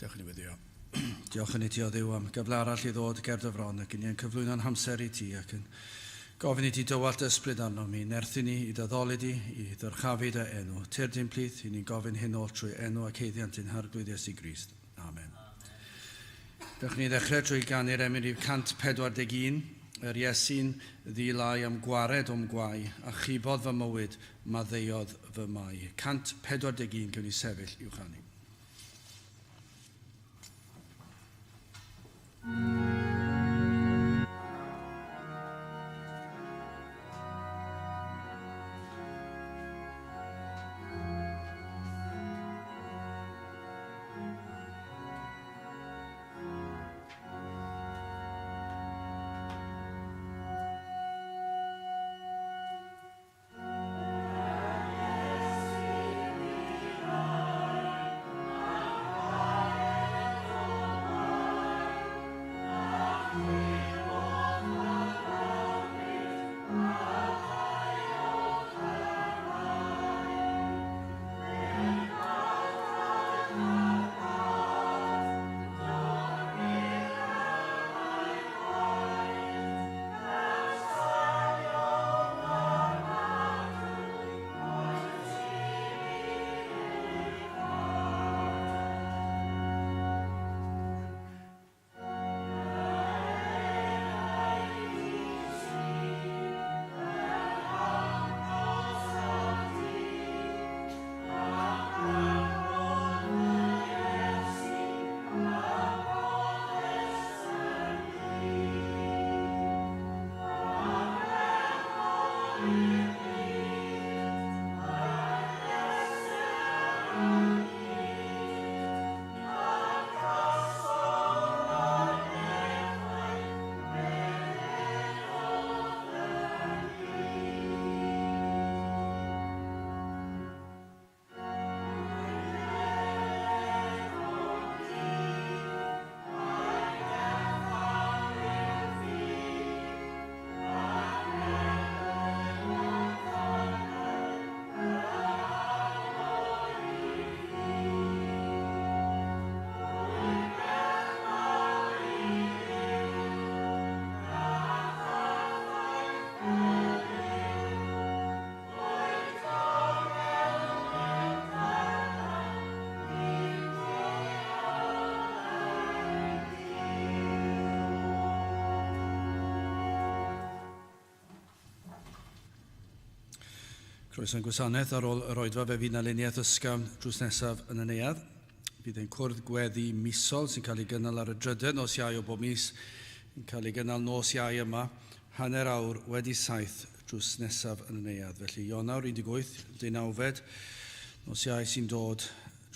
Dewch i ni weddïo. Diolch yn i ti o Dduw am gyfle arall i ddod ger dy fron ac i ni yn cyflwyno'n hamser i ti ac yn gofyn i ti dywallt ysbryd arnom i nerthu ni, i dy di, i ddyrchafu dy enw. Tyrd i'n plith, i ni'n gofyn hyn oll trwy enw ac haeddiant ein Harglwydd Iesu Grist. Amen. Dewch ni ddechrau trwy ganu'r emyn rhif 141, yr Iesu'n ddi-lai am gwared o'm gwae, a chubodd fy mywyd, maddeuodd fy mai. 141, gewn ni sefyll i'w chanu. Croeso'n gwasanaeth ar ôl yr oedfa, fe fydd 'na luniaeth ysgafn drws nesaf yn y neuadd. Bydd ein cwrdd gweddi misol sy'n cael ei gynnal ar y drydedd nos Iau o bob mis yn cael ei gynnal nos Iau yma, 7:30 drws nesaf yn y neuadd. Felly Ionawr 18, deunawfed, nos Iau sy'n dod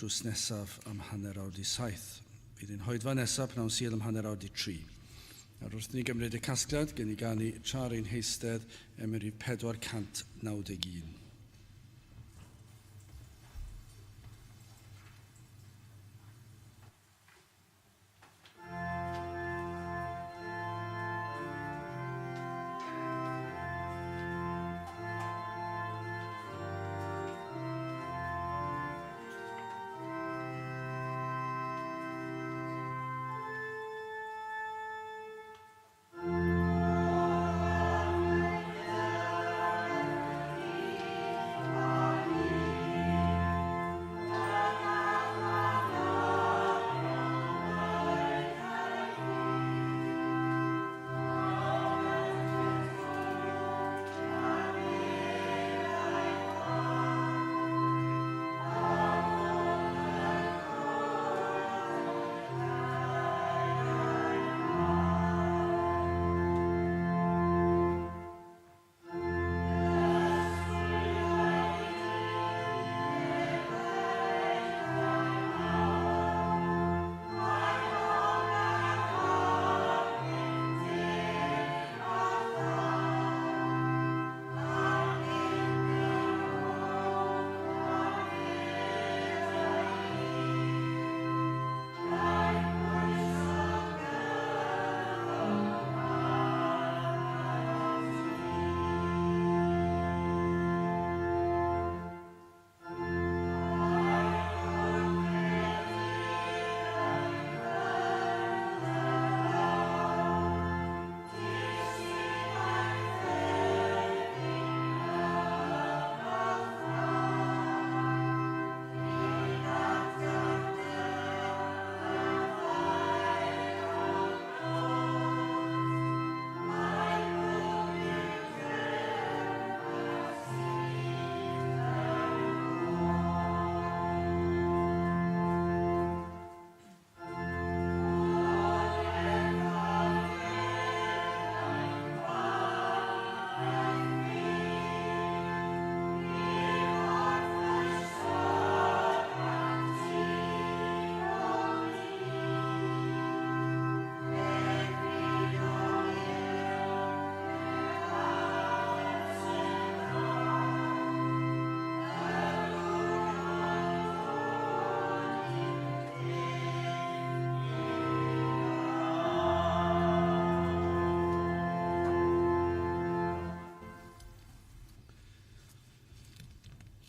drws nesaf am 7:30. Bydd ein hoedfa nesaf pnawn Sul am 2:30. Nawr wrth i ni gymryd y casgliad, gen i ganu tra ar ein heistedd, emyn rhif 491.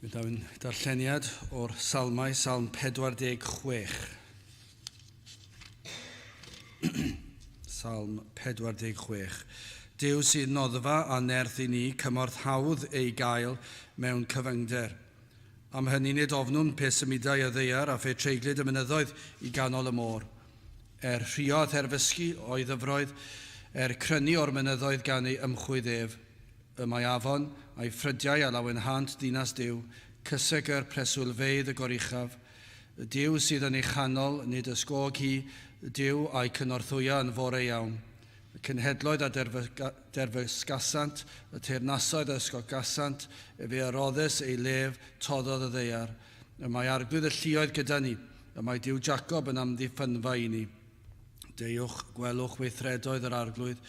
Mynd am darlleniad o'r Salmau, Salm 46. Salm 46. Duw sydd noddfa a nerth i ni, cymorth hawdd ei gael mewn cyfyngder. Am hynny nid ofnwn pe symudai y ddaear a phe treiglid y mynyddoedd i ganol y môr. Er rhuo a therfysgu o'i ddyfroedd, er crynu o'r mynyddoedd gan ei ymchwydd ef, Y mae afon, a'i ffrydiau a lawenhânt ddinas Duw, cysegr preswylfeydd y Goruchaf. Duw sydd yn ei chanol, nid ysgog hi, Duw a'i cynorthwya yn fore iawn. Y cenhedloedd a derfysgasant, y teyrnasoedd a ysgogasant, efe a roddes ei lef, toddodd y ddaear. Y mae Arglwydd y lluoedd gyda ni, y mae Duw Jacob yn amddiffynfa i ni. Deuwch, gwelwch weithredoedd yr Arglwydd,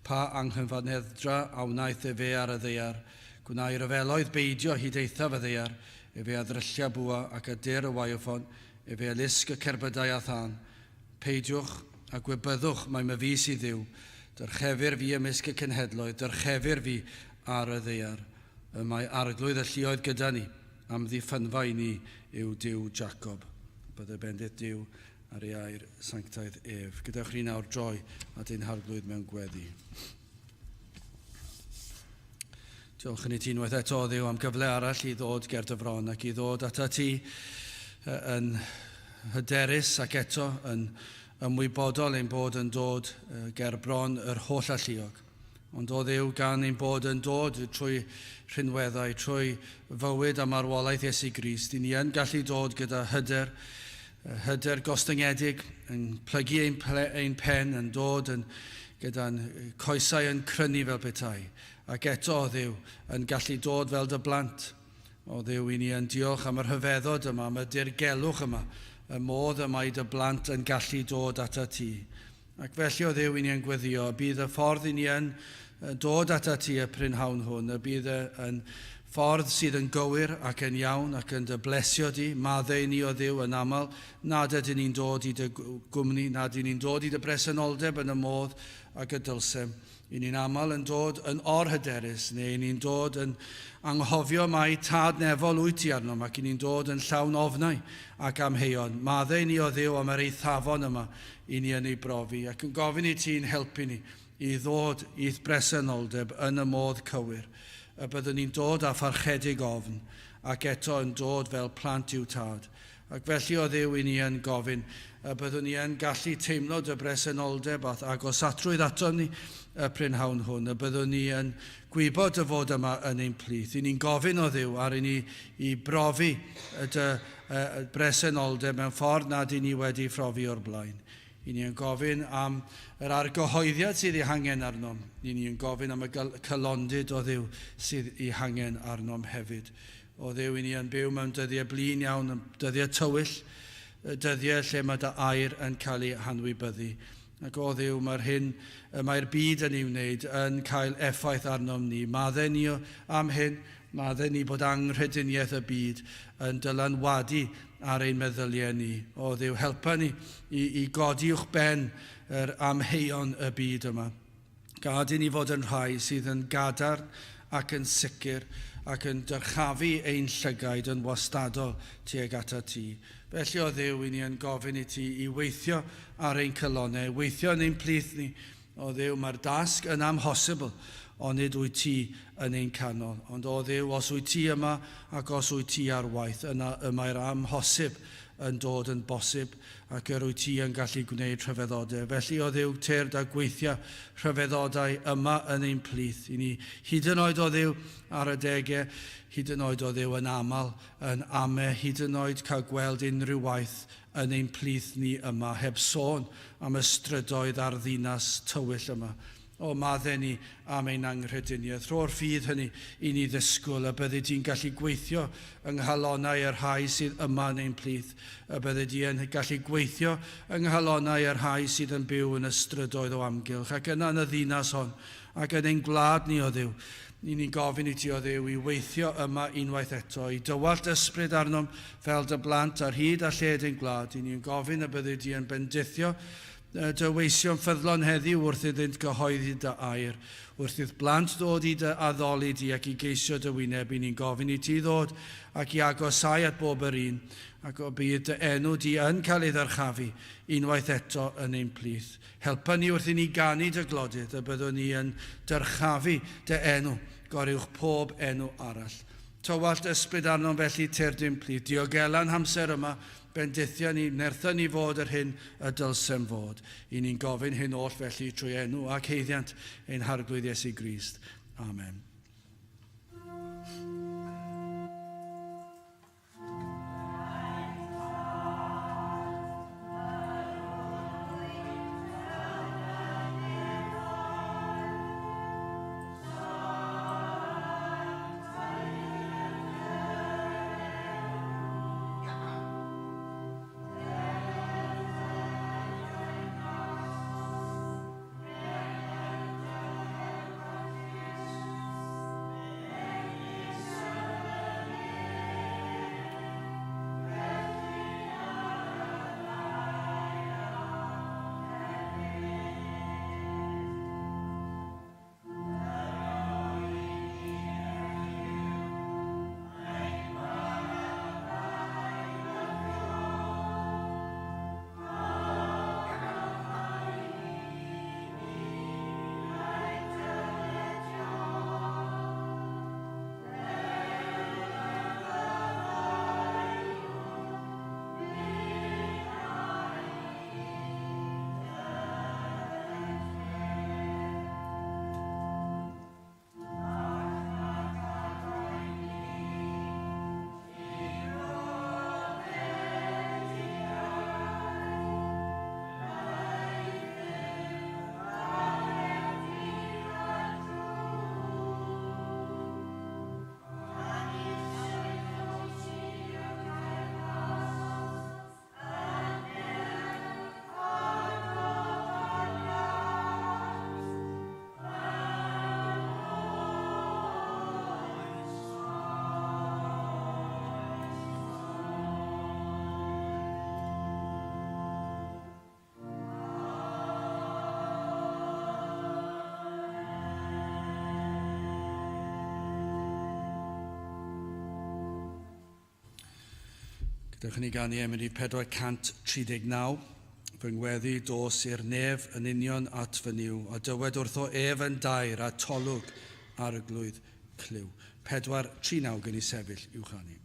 pa anghyfaneddra a wnaeth efe ar y ddaear. Gwna i ryfeloedd beidio hyd eithaf y ddaear, efe a ddryllia bwa ac a dur y waywffon, efe a lusg y cerbydau a thân. Peidiwch a gwybyddwch mai myfi sydd Dduw. Dyrchefir fi ymysg y cenhedloedd, dyrchefir fi ar y ddaear. Y mae Arglwydd y lluoedd gyda ni, amddiffynfa i ni yw Duw Jacob. Byddai bendith Duw ar ei air sanctaidd ef. Gadewch ni nawr droi at ein Harglwydd mewn gweddi. Diolch yn i ti unwaith eto, o Dduw, am gyfle arall i ddod ger dy fron ac i ddod ata ti yn hyderus ac eto yn ymwybodol ein bod yn dod ger bron yr holl alluog. Ond o Dduw, gan ein bod yn dod trwy rhinweddau, trwy fywyd a marwolaeth Iesu Grist, i ni yn gallu dod gyda hyder, hyder gostyngedig, yn plygu ein, ple, ein pen, yn dod yn, gyda'n coesau yn crynu fel petai, ac eto, o Dduw, yn gallu dod fel dy blant. O Dduw, i ni yn diolch am y rhyfeddod yma, am y dirgelwch yma, y modd y mae dy blant yn gallu dod atat ti. Ac felly, o Dduw, i ni yn gweddio, y bydd y ffordd i ni yn dod atat ti y prynhawn hwn, y bydd yn ffordd sydd yn gywir ac yn iawn ac yn dy blesio di, maddau i ni, o Dduw, yn aml, nad ydyn ni'n dod i dy gwmni, nad ydyn ni'n dod i dy bresenoldeb yn y modd ag y dylsem. I ni'n aml yn dod yn or-hyderus, neu i ni'n dod yn anghofio mai Tad nefol wyt ti arnom, ac i ni'n dod yn llawn ofnau ac amheuon. Maddau i ni, o Dduw, am yr eithafon yma i ni yn ei brofi, ac yn gofyn i ti'n helpu ni i ddod i'th bresenoldeb yn y modd cywir, y byddwn ni'n dod â pharchedig ofn, ac eto yn dod fel plant i'w Tad. Ac felly, o Dduw, i ni yn gofyn y byddwn ni yn gallu teimlo dy bresenoldeb a'th agosatrwydd atom ni y prynhawn hwn, y byddwn ni yn gwybod dy fod yma yn ein plith. I ni'n gofyn, o Dduw, ar i ni i brofi dy bresenoldeb mewn ffordd nad i ni wedi phrofi o'r blaen. I ni yn gofyn am yr argyhoeddiad sydd ei hangen arnom. I ni yn gofyn am y cylondid, o Dduw, sydd ei hangen arnom hefyd. O Dduw, i ni yn byw mewn dyddiau blin iawn, yn dyddiau tywyll, dyddiau lle mae dy air yn cael ei hanwybyddu. Ac o Dduw, mae'r hyn y mae'r byd yn ei wneud yn cael effaith arnom ni. Maddau ni am hyn, maddau ni bod anghrediniaeth y byd yn dylanwadu ar ein meddyliau ni. O Dduw, helpa ni i, i godi uwch ben yr amheuon y byd yma. Gad i ni fod yn rhai sydd yn gadarn ac yn sicr ac yn dyrchafu ein llygaid yn wastadol tuag atat ti. Felly, o Dduw, i ni yn gofyn i ti i weithio ar ein calonnau, weithio yn ein plith ni. O Dduw, mae'r dasg yn amhosibl, onid wyt ti yn ein canol. Ond o Dduw, os wyt ti yma ac os wyt ti ar waith, yna y mae'r amhosib yn dod yn bosib ac yr wyt ti yn gallu gwneud rhyfeddodau. Felly, o Dduw, tyrd a gweithia rhyfeddodau yma yn ein plith. I ni, hyd yn oed o Dduw, ar adegau, hyd yn oed o Dduw yn aml, yn ame, hyd yn oed cael gweld unrhyw waith yn ein plith ni yma, heb sôn am y strydoedd a'r ddinas tywyll yma. O, madde ni am ein anghrediniaeth. Rho'r ffydd hynny i ni ddisgwyl y byddi di'n gallu gweithio yng nghalonnau y rhai sydd yma yn ein plith, y byddi di yn gallu gweithio yng nghalonnau y rhai sydd yn byw yn y strydoedd o amgylch, ac yna yn y ddinas hon, ac yn ein gwlad ni, o Dduw. I ni'n gofyn i ti, o Dduw, i weithio yma unwaith eto, i dywallt ysbryd arnom fel dy blant ar hyd a lled ein gwlad. I ni'n gofyn y byddi di yn bendithio. dy weision ffyddlon heddiw wrth iddynt gyhoeddi dy air, wrth i'th blant ddod i dy addoli di ac i geisio dy wyneb, i ni'n gofyn i ti ddod ac i agosau at bob yr un, ac o bydd dy enw di yn cael ei ddyrchafu unwaith eto yn ein plith. Helpa ni wrth i ni ganu dy glodydd, y byddwn ni yn dyrchafu dy enw, goruwch pob enw arall. Tywallt ysbryd arnom felly tyrd i'n plith. Diogela'n hamser yma, bendithia ni, nertha ni fod yr hyn y dylsem fod. I ni'n gofyn hyn oll felly trwy enw ac haeddiant ein Harglwydd Iesu Grist. Amen. Gadewch i ni ganu emyn rhif 439. Fy ngweddi dos i'r nef yn union at fy Nuw, a dywed wrtho ef yn daer a tolwg arglwydd clyw. 439 gen i sefyll i'w chanu.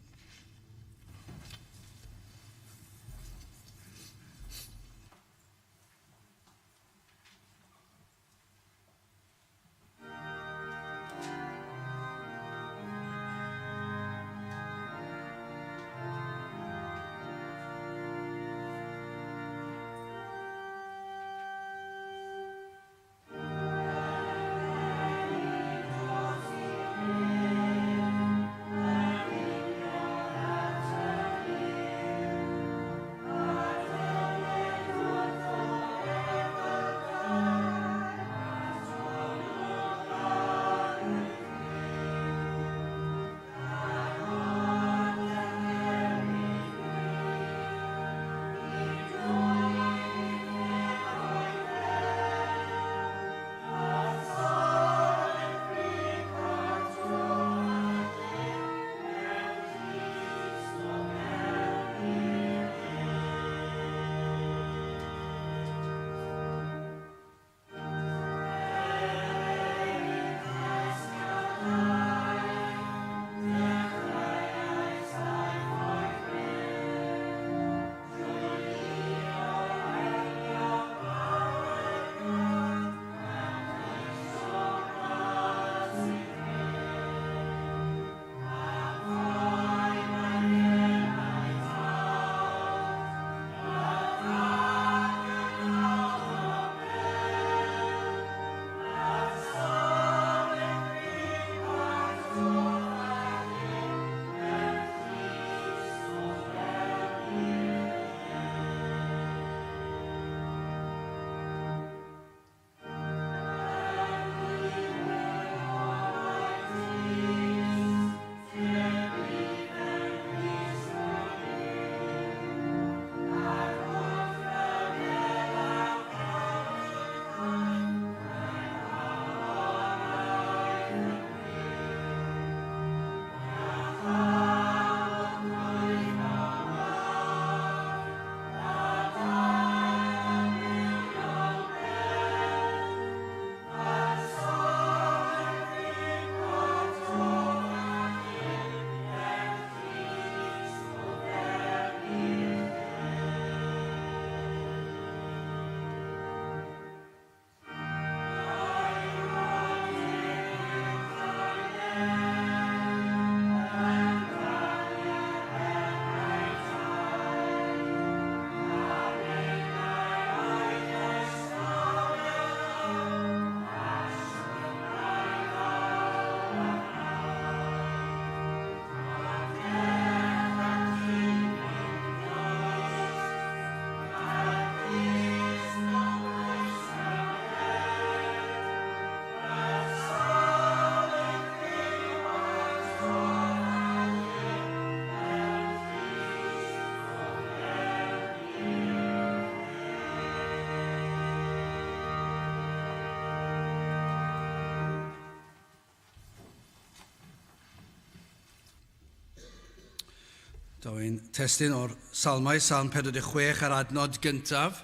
Daw ein testun o'r Salmau, Salm 46 a'r adnod gyntaf.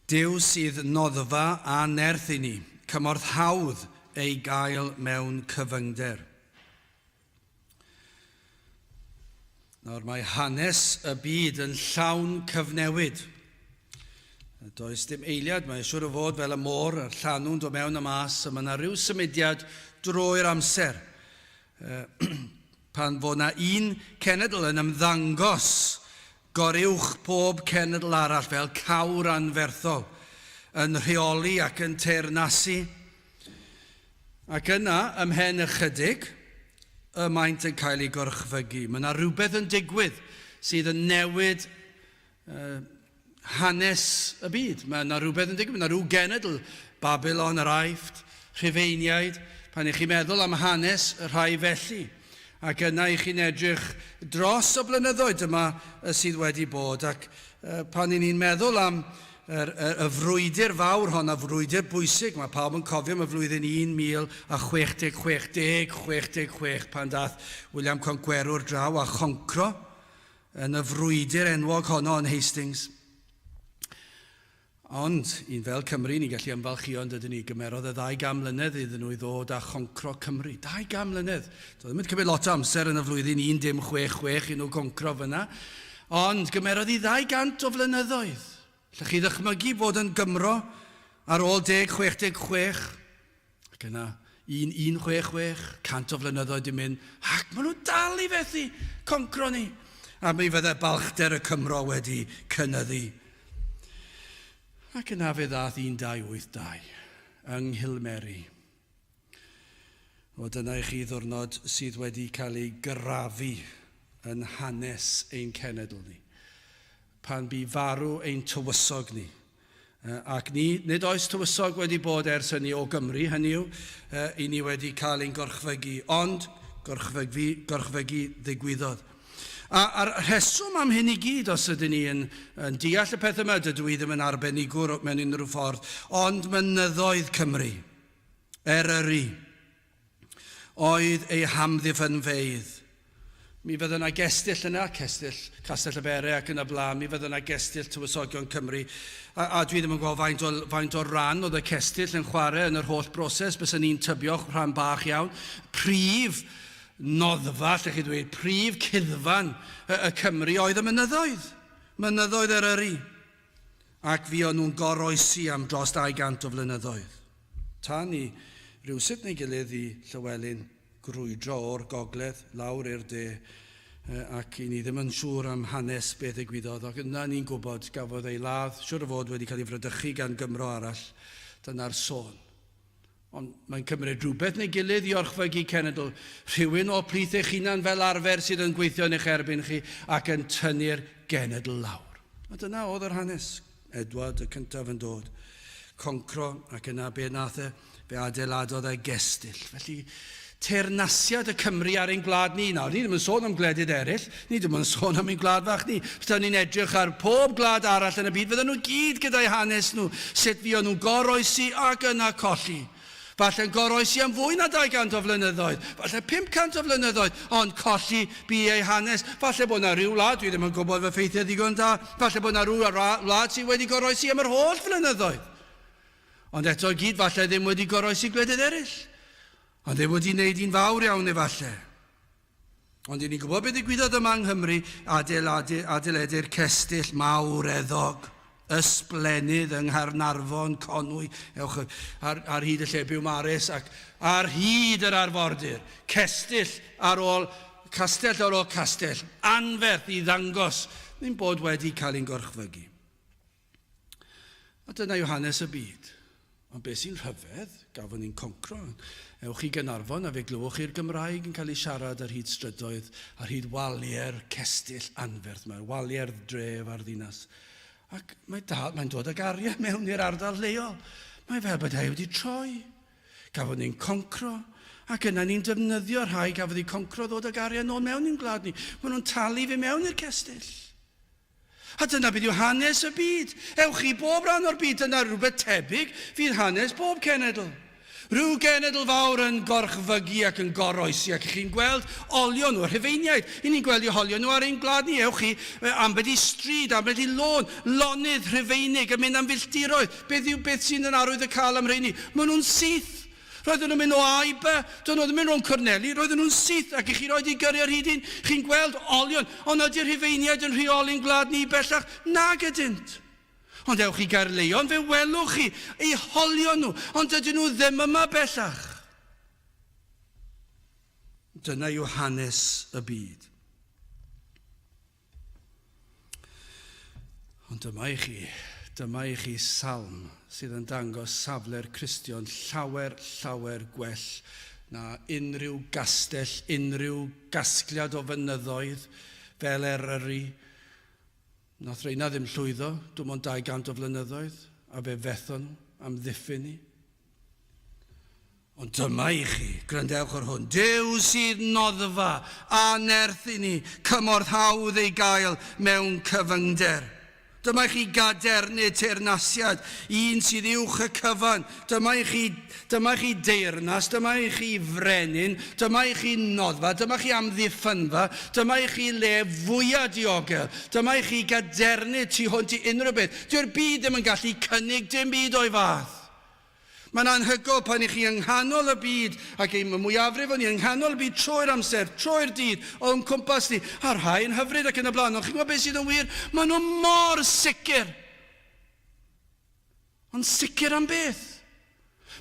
Duw sydd noddfa a nerth i ni, cymorth hawdd ei gael mewn cyfyngder. Nawr mae hanes y byd yn llawn cyfnewid. Does dim eiliad, mae siwr o fod fel y môr a'r llanw'n dod mewn a mas, a mae yna rhyw symudiad drwy'r amser. Pan fo 'na un cenedl yn ymddangos goruwch pob cenedl arall fel cawr anferthol, yn rheoli ac yn teyrnasu, ac yna, ymhen ychydig, y maent yn cael eu gorchfygu. Mae yna rhywbeth yn digwydd sydd yn newid hanes y byd. Mae yna rhywbeth yn digwydd, mae yna rhyw genedl, Babylon, yr Aifft, Rhufeiniaid, pan i chi'n meddwl am hanes y rhai felly. Ac yna i chi'n edrych dros y blynyddoedd yma sydd wedi bod. Ac pan i ni'n meddwl am yr, y, y frwydr fawr hon, a frwydr bwysig, mae pawb yn cofio am y flwyddyn 1066, 66, pan dath William Concwerwr draw a choncro yn y frwydr enwog honno yn Hastings. Ond, un fel Cymru, ni'n gallu ymfalchïo yn dydyn ni, gymerodd y ddau gam mlynedd iddyn nhw i ddod a choncro Cymru. 200 mlynedd! Doedd ddim wedi cymryd lot o amser yn y flwyddyn 1666 i nhw goncro fyna, ond gymerodd hi 200 o flynyddoedd. Llech chi ddychmygu bod yn Gymro ar ôl 1066? Ac yna, 1166, 100 o flynyddoedd di mynd, ac maen nhw dal i fethu concro ni. A mi fydde balchder y Cymro wedi cynyddu. Ac yna fe ddath 1282 yng Nghilmeri. O, dyna i chi ddwrnod sydd wedi cael ei grafu yn hanes ein cenedl ni. Pan bu farw ein tywysog ni, Ac ni, nid oes tywysog wedi bod ers hynny o Gymru, hynny yw, i ni wedi cael ein gorchfygu, ond gorchfygu, gorchfygu ddigwyddodd. A, a'r rheswm am hyn i gyd, os ydyn ni yn, yn deall y peth yma, dydw i ddim yn arbenigwr mewn unrhyw ffordd, ond mynyddoedd Cymru, Eryri, oedd ei hamddiffynfeydd. Mi fydde yna gestyll yna, cestyll Castell y Bere ac yn y blaen, mi fydde yna gestyll Tywysogion Cymru, a, a dwi ddim yn gweld faint o, faint o ran oedd y cestyll yn chwarae yn yr holl broses, bys ni'n tybio rhan bach iawn. Prif noddfa, lle chi dweud, prif cuddfan y, y Cymru oedd y mynyddoedd, mynyddoedd Eryri. Ac fuon nhw'n goroesi am dros 200 o flynyddoedd. Tan i rywsut neu gilydd i Llywelyn grwydro o'r gogledd lawr i'r de, ac i ni ddim yn siŵr am hanes beth ddigwyddodd, ac yna ni'n gwybod gafodd ei ladd, siŵr o fod wedi cael ei fradychu gan Gymro arall, dyna'r sôn. Ond mae'n cymryd rhywbeth neu gilydd i orchfygu cenedl, rhywun o plith eich hunan fel arfer sydd yn gweithio yn eich erbyn chi ac yn tynnu'r genedl lawr. A dyna oedd yr hanes. Edward y cyntaf yn dod. Concro, ac yna be nath e? Fe adeiladodd e gestyll. Felly, teyrnasiad y Cymry ar ein gwlad ni. Nawr, ni ddim yn sôn am gwledydd eraill, ni ddim yn sôn am ein gwlad fach ni. Os ni'n edrych ar pob gwlad arall yn y byd, fydden nhw gyd gyda'i hanes nhw, sut fuon nhw'n goroesi ac yna colli. Falle'n goroesi am fwy na 200 o flynyddoedd, falle 500 o flynyddoedd, ond colli bu ei hanes. Falle bod yna rhyw wlad, dwi ddim yn gwybod fy ffeithiau ddigon da, falle bod yna rhyw wlad sydd wedi goroesi am yr holl flynyddoedd. Ond eto i gyd, falle ddim wedi goroesi gwledydd eraill. Ond ddim wedi wneud un fawr iawn efallai. Ond i ni'n gwybod beth ddigwyddodd yma yng Nghymru, adeiladu, adeiledu'r cestyll mawr eddog, ysblennydd yng Nghaernarfon, Conwy, ewch ar, ar hyd y lle Biwmares ac ar hyd yr arfordir, cestyll ar ôl castell ar ôl castell, anferth i ddangos ein bod wedi cael ein gorchfygu. A dyna yw hanes y byd. Ond beth sy'n rhyfedd, gafon ni'n concro. Ewch i Gaernarfon a fe glywch chi'r Gymraeg yn cael ei siarad ar hyd strydoedd, ar hyd waliau'r cestyll anferth. Mae'r waliau'r dref a'r ddinas. Ac mae dal, mae'n dod ag arian mewn i'r ardal leol. Mae fel bod e wedi troi. Gafon ni'n concro, ac yna ni'n defnyddio rhai gafodd eu concro ddod ag arian nôl mewn i'n gwlad ni. Maen nhw'n talu fi mewn i'r cestyll. A dyna beth yw hanes y byd. Ewch i bob rhan o'r byd, dyna rhywbeth tebyg fydd hanes bob cenedl. Rhyw genedl fawr yn gorchfygu ac yn goroesi ac chi'n gweld olion nhw, y Rhufeiniaid. I ni'n gweld eu holion nhw ar ein gwlad ni. Ewch chi ambell i stryd, ambell i lôn, lonydd Rhufeinig yn mynd am filltiroedd. Beth yw beth sy'n yn arwydd y cael am rheini? Maen nhw'n syth. Roedden nhw'n mynd o A i B. Do'n nhw ddim yn mynd rownd corneli, roedden nhw'n syth ac i chi roed i gyrru ar hyd un, chi'n gweld olion. Ond ydy'r Rhufeiniaid yn rheoli'n gwlad ni bellach? Nag ydynt. Ond ewch i Gaerleon, fe welwch chi eu holion nhw, ond dydyn nhw ddim yma bellach. Dyna yw hanes y byd. Ond dyma i chi, dyma i chi salm sydd yn dangos safle'r Cristion llawer, llawer gwell na unrhyw gastell, unrhyw gasgliad o fynyddoedd fel Eryri. Nath reina ddim llwyddo, dim ond 200 o flynyddoedd, a fe fethon nhw amddiffyn ni. Ond dyma i chi, gwrandewch ar hwn, Duw sydd noddfa a nerth i ni, cymorth hawdd ei gael mewn cyfyngder. Dyma i chi gadernid teyrnasiad, un sydd uwch y cyfan. Dyma i chi, dyma i chi deyrnas, dyma i chi frenin, dyma i chi noddfa, dyma chi amddiffynfa, dyma i chi le fwyaf diogel, dyma i chi gadernid tu hwnt i unrhyw beth. Dyw'r byd ddim yn gallu cynnig dim byd o'i fath. Mae'n anhygoel pan i chi yng nghanol y byd, ac ein mwyafrif o'n ni yng nghanol y byd trwy'r amser, trwy'r dydd, o'n cwmpas ni, a rhai yn hyfryd ac yn y blaen, ond chi'n gwybod beth sydd yn wir? Maen nhw mor sicr. Ond sicr am beth?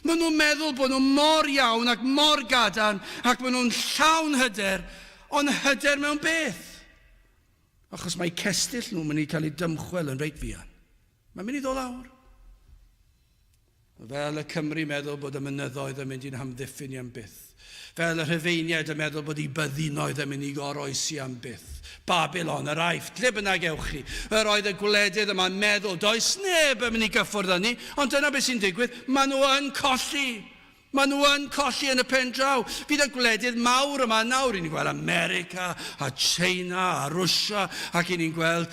Maen nhw'n meddwl bod nhw mor iawn ac mor gadarn ac maen nhw'n llawn hyder, ond hyder mewn beth? Achos mae cestyll nhw'n mynd i cael eu dymchwel yn reit fuan. Mae'n mynd i ddod lawr. Fel y Cymry meddwl bod y mynyddoedd yn mynd i'n hamddiffyn ni am byth. Fel y Rhufeiniaid yn meddwl bod eu byddinoedd yn mynd i goroesi am byth. Babilon, yr Aifft, lle bynnag ewch chi. Yr oedd y gwledydd yma'n meddwl, does neb yn mynd i gyffwrdd â ni, ond dyna beth sy'n digwydd, maen nhw yn colli. Maen nhw yn colli yn y pen draw. Fydd y gwledydd mawr yma nawr, i ni'n gweld America a China a Rwsia ac i ni'n gweld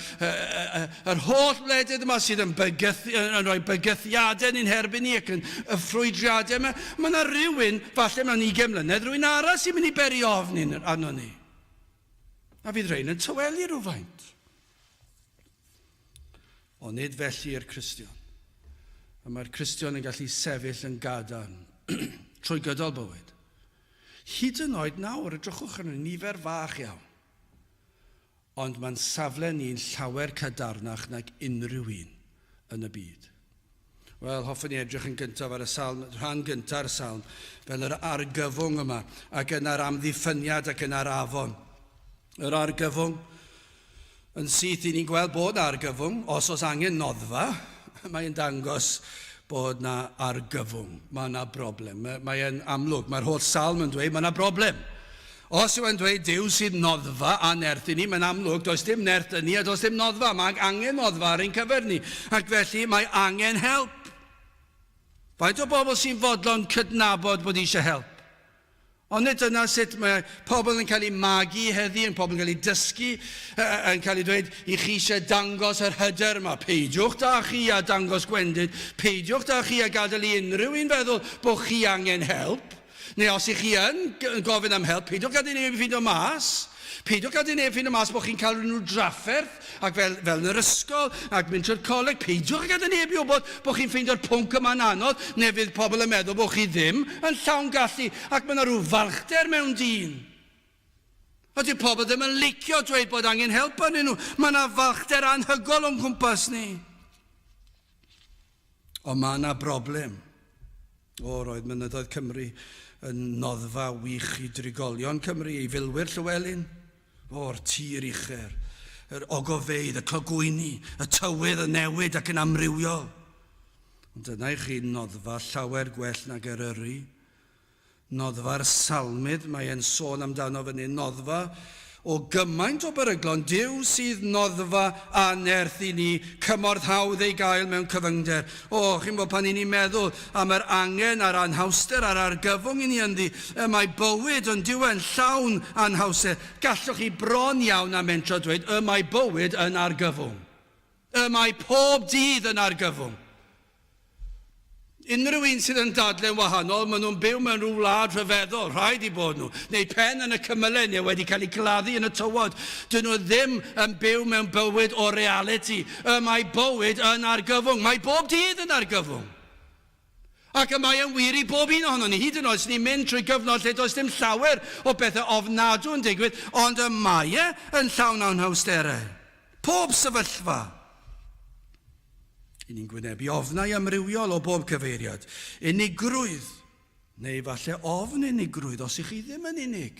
yr holl wledydd yma sydd yn, bygyth, yn rhoi bygythiadau ni'n herbyn ni ac yn y ffrwydriadau yma. Mae yna rhywun, falle mewn 20 mlynedd, rhywun arall sy'n mynd i beri ofn arno ni. A fydd rhain yn tawelu rhywfaint. Ond nid felly i'r Cristion. Y mae'r Cristion yn gallu sefyll yn gadarn trwy gydol bywyd. Hyd yn oed nawr, edrychwch arno nifer fach iawn. Ond mae'n safle ni'n llawer cadarnach nag unrhyw un yn y byd. Wel, hoffwn i edrych yn gyntaf ar y salm, rhan gynta'r salm, fel yr argyfwng yma, ac yna'r amddiffyniad ac yna'r afon. Yr argyfwng, yn syth i ni'n gweld bod na argyfwng, os oes angen noddfa, mae'n dangos bod na argyfwng, mae yna broblem. Mae'n amlwg, mae'r holl salm yn dweud mae yna broblem. Os yw e'n dweud Duw sydd noddfa a nerth i ni, mae'n amlwg does dim nerth yn ni a does dim noddfa. Mae angen noddfa ar ein cyfer ni, ac felly mae angen help. Faint o bobl sy'n fodlon cydnabod bod eisiau help? Ond nid dyna sut mae pobl yn cael eu magu heddi, yn pobl yn cael eu dysgu, yn cael eu dweud, i chi eisiau dangos yr hyder yma. Peidiwch da chi a dangos gwendid, peidiwch da chi a gadael i unrhyw un feddwl bod chi angen help. Neu os ych chi yn gofyn am help, peidiwch gadael i neb ffeindio mas. Peidiwch gadael i neb ffeindio mas bod chi'n cael unrhyw drafferth, ac fel, fel yn yr ysgol, ac mynd trwy'r coleg, peidiwch gadael neb i wybod bod chi'n ffeindio'r pwnc yma'n anodd, neu fydd pobl yn meddwl bod chi ddim yn llawn gallu, ac mae yna rhyw falchder mewn dyn. A dyw pobl ddim yn licio dweud bod angen help arnyn nhw. Mae yna falchder anhygoel o'n cwmpas ni. Ond mae yna broblem. O, roedd mynyddoedd Cymru yn noddfa wych i drigolion Cymru, i filwyr Llywelyn. O'r tir ucher, yr ogofeydd, y clogwyni, y tywydd yn newid ac yn amrywiol. Ond dyna i chi noddfa llawer gwell nag Eryri. Noddfa'r Salmydd, mae e'n sôn amdano fan hyn, noddfa o gymaint o beryglon, Duw sydd noddfa a nerth i ni, cymorth hawdd ei gael mewn cyfyngder. O, chi'n bod pan i ni'n meddwl am yr angen a'r anhawster a'r argyfwng i ni ynddi, y mae bywyd yn diwen llawn anhawster. Gallwch chi bron iawn a mentro dweud, y mae bywyd yn argyfwng. Y mae pob dydd yn argyfwng. Unrhyw un sydd yn dadlau'n wahanol, maen nhw'n byw mewn rhyw wlad rhyfeddol, rhaid i bod nhw, neu pen yn y cymylau neu wedi cael eu gladdu yn y tywod. Dyn nhw ddim yn byw mewn bywyd o realiti. Y mae bywyd yn argyfwng. Mae bob dydd yn argyfwng. Ac y mae yn wir i bob un ohonon ni, hyd yn oed os ni'n mynd trwy gyfnod lle does dim llawer o bethau ofnadw yn digwydd, ond y mae e yn llawn anhawsterau. Pob sefyllfa. I ni'n gwynebu ofnau amrywiol o bob cyfeiriad. Unigrwydd, neu falle ofn unigrwydd, os ych chi ddim yn unig.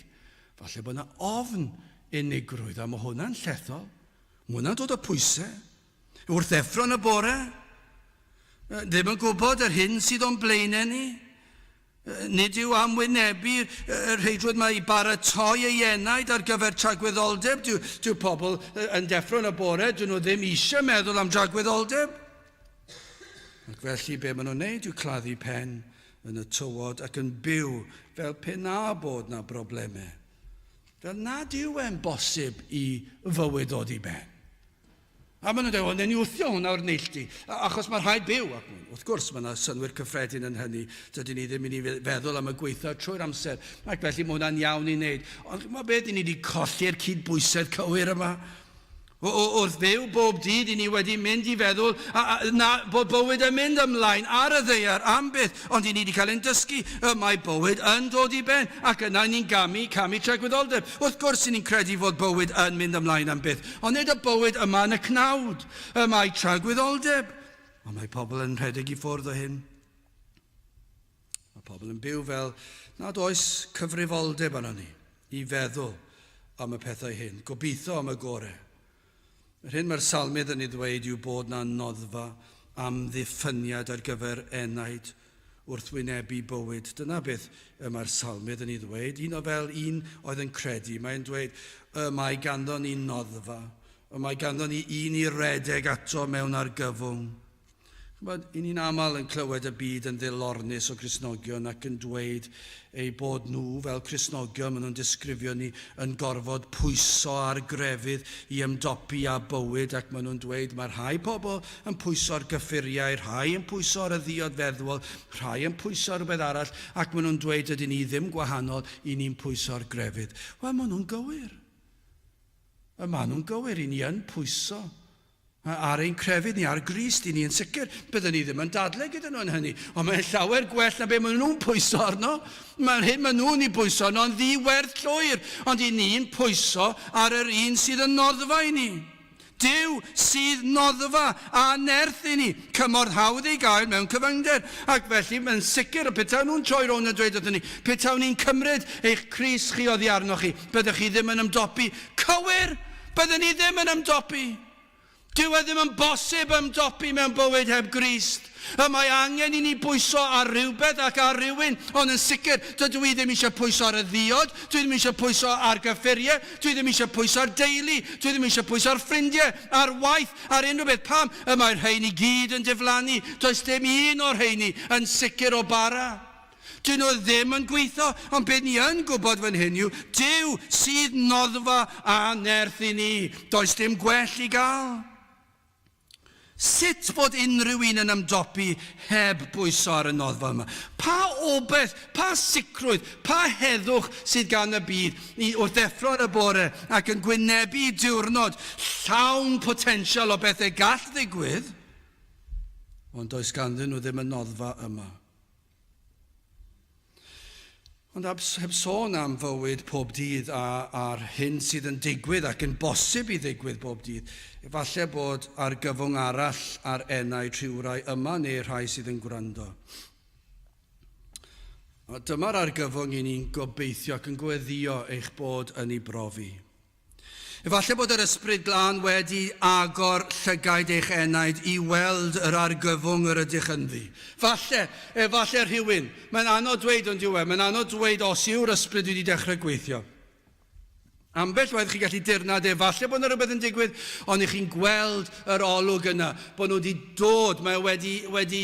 Falle bod yna ofn unigrwydd, a mae hwnna'n llethol. Mae hwnna'n dod o pwysau. Wrth ddeffro yn y bore, ddim yn gwybod yr hyn sydd o'n blaenau ni. Nid yw am wynebu y rheidrwydd mae i baratoi ei enaid ar gyfer tragwyddoldeb. Dyw, dyw pobl yn deffro yn y bore, dyn nhw ddim eisiau meddwl am dragwyddoldeb. Ac felly be maen nhw'n neud yw claddu pen yn y tywod ac yn byw fel pe na bod na broblemau. Fel nad yw e'n bosib i fywyd ddod i ben. A maen nhw'n dweud, wel, ni wthio hwnna o'r neilltu, achos mae rhaid byw. Ac wrth gwrs, mae yna synnwyr cyffredin yn hynny. Dydyn ni ddim yn ei feddwl am y gweitha trwy'r amser, ac felly mae hwnna'n iawn i wneud. Ond chimod beth, i ni wedi colli'r cydbwysedd cywir yma. Wrth fyw bob dydd, i ni wedi mynd i feddwl a, a, na, bod bywyd yn mynd ymlaen ar y ddaear am byth, ond i ni wedi cael ein dysgu y mae bywyd yn dod i ben, ac yna ni'n gamu, camu tragwyddoldeb. Wrth gwrs, i ni'n credu fod bywyd yn mynd ymlaen am byth, ond nid y bywyd yma yn y cnawd, y mae tragwyddoldeb. Ond mae pobl yn rhedeg i ffwrdd o hyn. Mae pobl yn byw fel nad oes cyfrifoldeb arno ni i feddwl am y pethau hyn, gobeithio am y gorau. Yr hyn mae'r salmydd yn ei ddweud yw bod na noddfa amddiffyniad ar gyfer enaid wrth wynebu bywyd. Dyna beth y mae'r salmydd yn ei ddweud. Un o fel un oedd yn credu, mae'n dweud, y mae ganddo ni noddfa, y mae ganddo ni un i redeg ato mewn argyfwng. Ch'mod, 'y ni'n aml yn clywed y byd yn ddilornus o Gristnogion ac yn dweud eu bod nhw, fel Cristnogion, maen nhw'n disgrifio ni, yn gorfod pwyso ar grefydd i ymdopi â bywyd ac maen nhw'n dweud mae rhai pobl yn pwyso ar gyffuriau, rhai yn pwyso ar y ddiod feddwol, rhai yn pwyso ar rhywbeth arall ac maen nhw'n dweud dydyn ni ddim gwahanol, 'y ni'n pwyso ar grefydd. Wel, maen nhw'n gywir. Y maen nhw'n gywir, 'y ni yn pwyso Ar ein crefydd ni, ar Grist, i ni yn sicr, byddwn ni ddim yn dadlau gyda nhw yn hynny. Ond mae'n llawer gwell na be maen nhw'n pwyso arno. Mae'r hyn maen nhw'n ei bwyso arno yn ddi-werth llwyr, ond i ni'n pwyso ar yr un sydd yn noddfa i ni. Duw sydd noddfa a nerth i ni, cymorth hawdd ei gael mewn cyfyngder. Ac felly, mae'n sicr, petawn nhw'n troi rownd a dweud wrthon ni, petawn ni'n cymryd eich crys chi oddi arnoch chi, byddech chi ddim yn ymdopi. Cywir! Byddwn ni ddim yn ymdopi. Dyw e ddim yn bosib ymdopi mewn bywyd heb Grist. Y mae angen i ni bwyso ar rywbeth ac ar rywun, ond yn sicr, dydw i ddim eisiau pwyso ar y ddiod, dwi ddim eisiau pwyso ar gyffuriau, dwi ddim eisiau pwyso ar deulu, dwi ddim eisiau pwyso ar ffrindiau, ar waith, ar unrhyw beth. Pam? Y mae'r rheini gyd yn diflannu. Does dim un o'r rheini yn sicr o bara. Dyn nhw ddim yn gweithio, ond be ni yn gwybod fan hyn yw, Duw sydd noddfa a nerth i ni. Does dim gwell i gael. Sut bod unrhyw un yn ymdopi heb bwyso ar y noddfa yma? Pa obaith, pa sicrwydd, pa heddwch sydd gan y byd i wrth ddeffro yn y bore ac yn gwynebu diwrnod llawn potensial o bethau gall ddigwydd, ond does ganddyn nhw ddim y noddfa yma. Ond heb sôn am fywyd pob dydd a, a'r hyn sydd yn digwydd ac yn bosib i ddigwydd bob dydd, efallai bod argyfwng arall ar enaid rhywrai yma neu rhai sydd yn gwrando. A dyma'r argyfwng i ni'n gobeithio ac yn gweddio eich bod yn ei brofi. Efallai bod yr Ysbryd Glân wedi agor llygaid eich enaid i weld yr argyfwng yr ydych ynddi. Falle, efallai rhywun, mae'n anodd dweud ond yw e, mae'n anodd dweud os yw'r Ysbryd wedi dechrau gweithio. Ambell waith chi'n gallu dirnad efallai bod yna rhywbeth yn digwydd, ond i chi'n gweld yr olwg yna, bod nhw wedi dod, mae wedi, wedi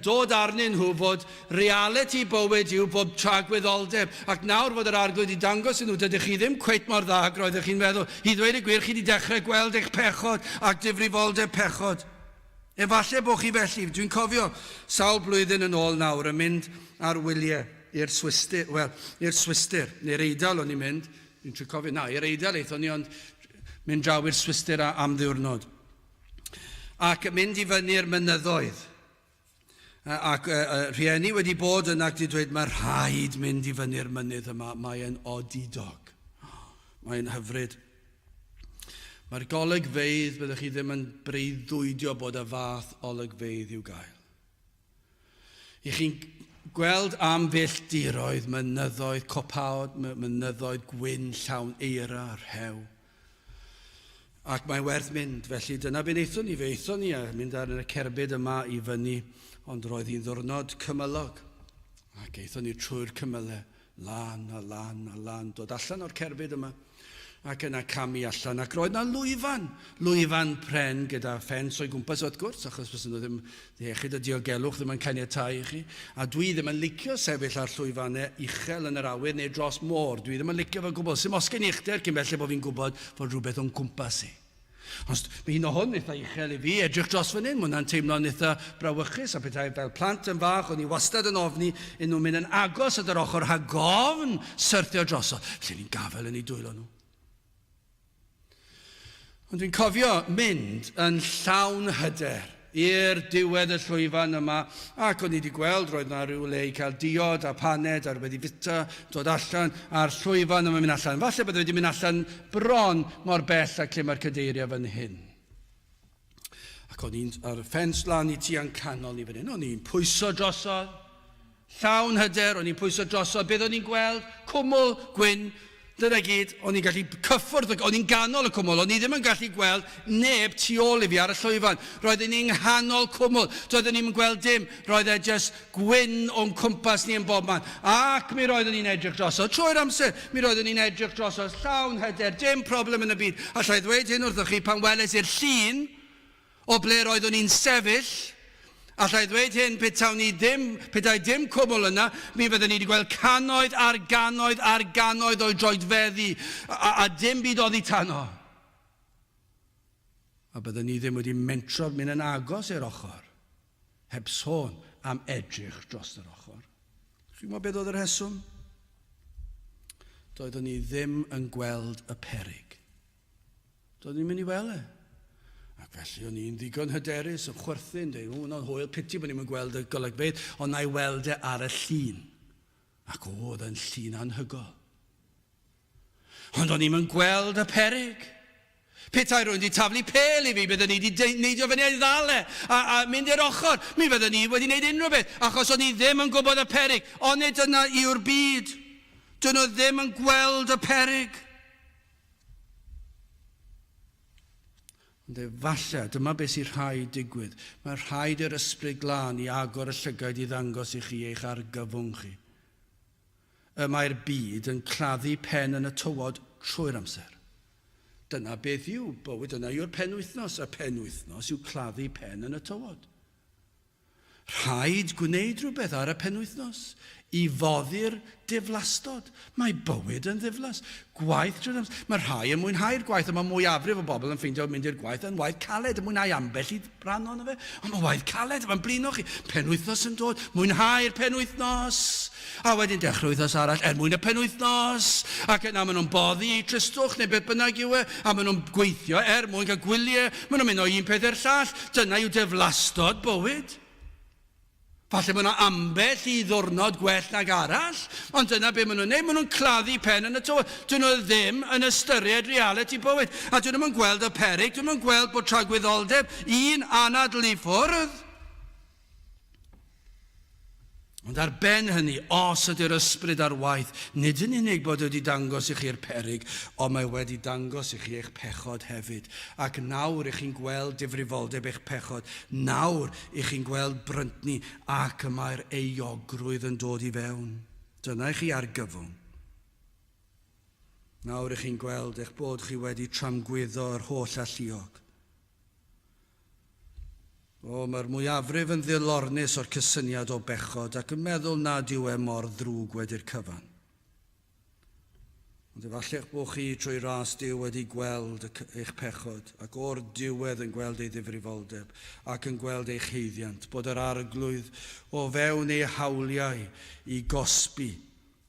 dod arnyn nhw fod Realiti bywyd yw bob tragwyddoldeb, ac nawr fod yr Arglwydd wedi dangos i nhw, dydych chi ddim cweit mor dda ag roeddech chi'n meddwl. I ddweud y gwir, chi wedi dechrau gweld eich pechod ac difrifoldeb pechod. Efallai bod chi felly. Dwi'n cofio sawl blwyddyn yn ôl nawr yn mynd ar wyliau i'r Swistir, wel, i'r Swistir, neu'r Eidal o'n i'n mynd. Dwi'n trio cofio, na, i'r Eidal aethon ni, ond mynd draw i'r Swistir am ddiwrnod. Ac mynd i fyny'r mynyddoedd. Ac rhieni wedi bod yna ac wedi dweud, mae rhaid mynd i fyny'r mynydd yma, mae'n odidog. Mae'n hyfryd. Mae'r golygfeydd, byddwch chi ddim yn breuddwydio bod y fath olygfeydd i'w gael. I chi'n gweld am filltiroedd, mynyddoedd, copaod, mynyddoedd gwyn llawn eira, rhew. Ac mae'n werth mynd, felly dyna be wnaethon ni. Fe aethon ni a mynd ar y cerbyd yma i fyny, ond roedd hi'n ddwrnod cymylog. Ac aethon ni trwy'r cymylau, lan a lan a lan, dod allan o'r cerbyd yma, ac yna camu allan. Ac roedd na lwyfan, lwyfan pren gyda ffens o'i gwmpas wrth gwrs, achos fysen nhw ddim Iechyd a diogelwch ddim yn caniatáu i chi. A dwi ddim yn licio sefyll ar llwyfannau uchel yn yr awyr neu dros môr. Dwi ddim yn licio fe o gwbl. Sim os gen i uchder cyn belled bod fi'n gwybod fod rhywbeth o'n cwmpas i. Ond mae hyn o hwn eitha uchel i fi, edrych dros fan hyn, mae hwnna'n teimlo'n eitha brawychus, a petai fel plant yn fach, o'n i wastad yn ofni un nhw'n mynd yn agos at yr ochr rhag ofn syrthio drosodd. Felly ni'n gafael yn eu dwylo nhw. Ond dwi'n cofio mynd yn llawn hyder i'r diwedd y llwyfan yma, ac o'n i wedi gweld roedd na rhyw le i cael diod a paned a rhywbeth i fita, dod allan, a'r llwyfan yma'n mynd allan. Falle bydde wedi mynd allan bron mor bell â lle mae'r cadeiriau fan hyn. Ac o'n i'n ar y ffens lan i tua'n canol ni fan hyn. O'n i'n pwyso drosodd. Llawn hyder, o'n i'n pwyso drosodd. Beth o'n i'n gweld? Cwmwl gwyn. Dyna gyd. O'n i'n gallu cyffwrdd, o'n i'n ganol y cwmwl. O'n i ddim yn gallu gweld neb tu ôl i fi ar y llwyfan. Roeddwn i'n nghanol cwmwl. Doeddwn i'm yn gweld dim. Roedd e jyst gwyn o'n cwmpas ni yn bobman. Ac mi roeddwn i'n edrych drosodd. Trwy'r amser, mi roeddwn i'n edrych drosodd. Llawn hyder, dim problem yn y byd. Alla i ddweud hyn wrthoch chi, pan weles i'r llun, O ble roeddwn i'n sefyll, alla i ddweud hyn, petawn i ddim, petai dim cwmwl yna, mi fydden ni wedi gweld cannoedd ar gannoedd ar gannoedd o'i droedfeddi, a, a dim byd oddi tano. A bydden ni ddim wedi mentro mynd yn agos i'r ochr, heb sôn am edrych dros yr ochr. Chi'n gwybod beth oedd y rheswm? Doeddwn ni ddim yn gweld y perig. Doeddwn i'n mynd i weld e. Ac felly o'n i'n ddigon hyderus yn chwerthin, dweud, o, hwnna'n hwyl, piti bod ni'n gweld y golygfeydd, ond na i weld e ar y llun. Ac o, oedd e'n llun anhygol. Ond o'n i'n gweld y perig. Petai rhywun wedi taflu pêl i fi, byddwn i wedi neidio fyny a'i ddal e, a, a mynd i'r ochr. Mi fyddwn i wedi gwneud unrhyw beth, achos o'n i ddim yn gwybod y perig. Ond nid dyna yw'r byd. Dyn nhw ddim yn gweld y perig. Ond efallai, dyma beth sy'n rhaid digwydd, mae rhaid i'r Ysbryd Glân i agor y llygaid i ddangos i chi eich argyfwng chi. Y mae'r byd yn claddu pen yn y tywod trwy'r amser. Dyna beth yw bywyd, dyna yw'r penwythnos. Y penwythnos yw claddu pen yn y tywod. Rhaid gwneud rhywbeth ar y penwythnos i foddi'r diflastod. Mae bywyd yn ddiflas. Gwaith trwy'r amser. Mae rhai yn mwynhau'r gwaith, ond mae mwyafrif o bobl yn ffeindio mynd i'r gwaith yn waith caled, yn mwynhau ambell i ran ohono fe. Ond mae waith caled, mae'n blino chi. Penwythnos yn dod, mwynhau'r penwythnos. A wedyn dechrau wythnos arall er mwyn y penwythnos. Ac yna maen nhw'n boddi eu tristwch neu beth bynnag yw e, a maen nhw'n gweithio er mwyn cael gwyliau. Maen nhw'n mynd o un peth i'r llall. Dyna yw diflastod bywyd. Falle bod yna ambell i ddwrnod gwell nag arall, ond dyna be maen nhw'n neud. Maen nhw'n claddu pen yn y tywod. Dyn nhw ddim yn ystyried realiti bywyd. A dyn nhw'n gweld y peryg, dyn nhw'n gweld bod tragwyddoldeb un anadl i ffwrdd. Ond ar ben hynny, os ydy'r ysbryd ar waith, nid yn unig bod wedi dangos i chi'r peryg, ond mae wedi dangos i chi eich pechod hefyd. Ac nawr i chi'n gweld difrifoldeb eich pechod, nawr i chi'n gweld bryntni ac y mae'r euogrwydd yn dod i fewn. Dyna i chi argyfwng. Nawr i chi'n gweld eich bod chi wedi tramgwyddo yr holl alluog. O, mae'r mwyafrif yn ddilornus o'r cysyniad o bechod ac yn meddwl nad yw e mor ddrwg wedi'r cyfan. Ond efallai eich bod chi trwy ras Duw wedi gweld eich pechod, ac o'r diwedd yn gweld ei ddifrifoldeb, ac yn gweld eich haeddiant, bod yr Arglwydd o fewn ei hawliau i gosbi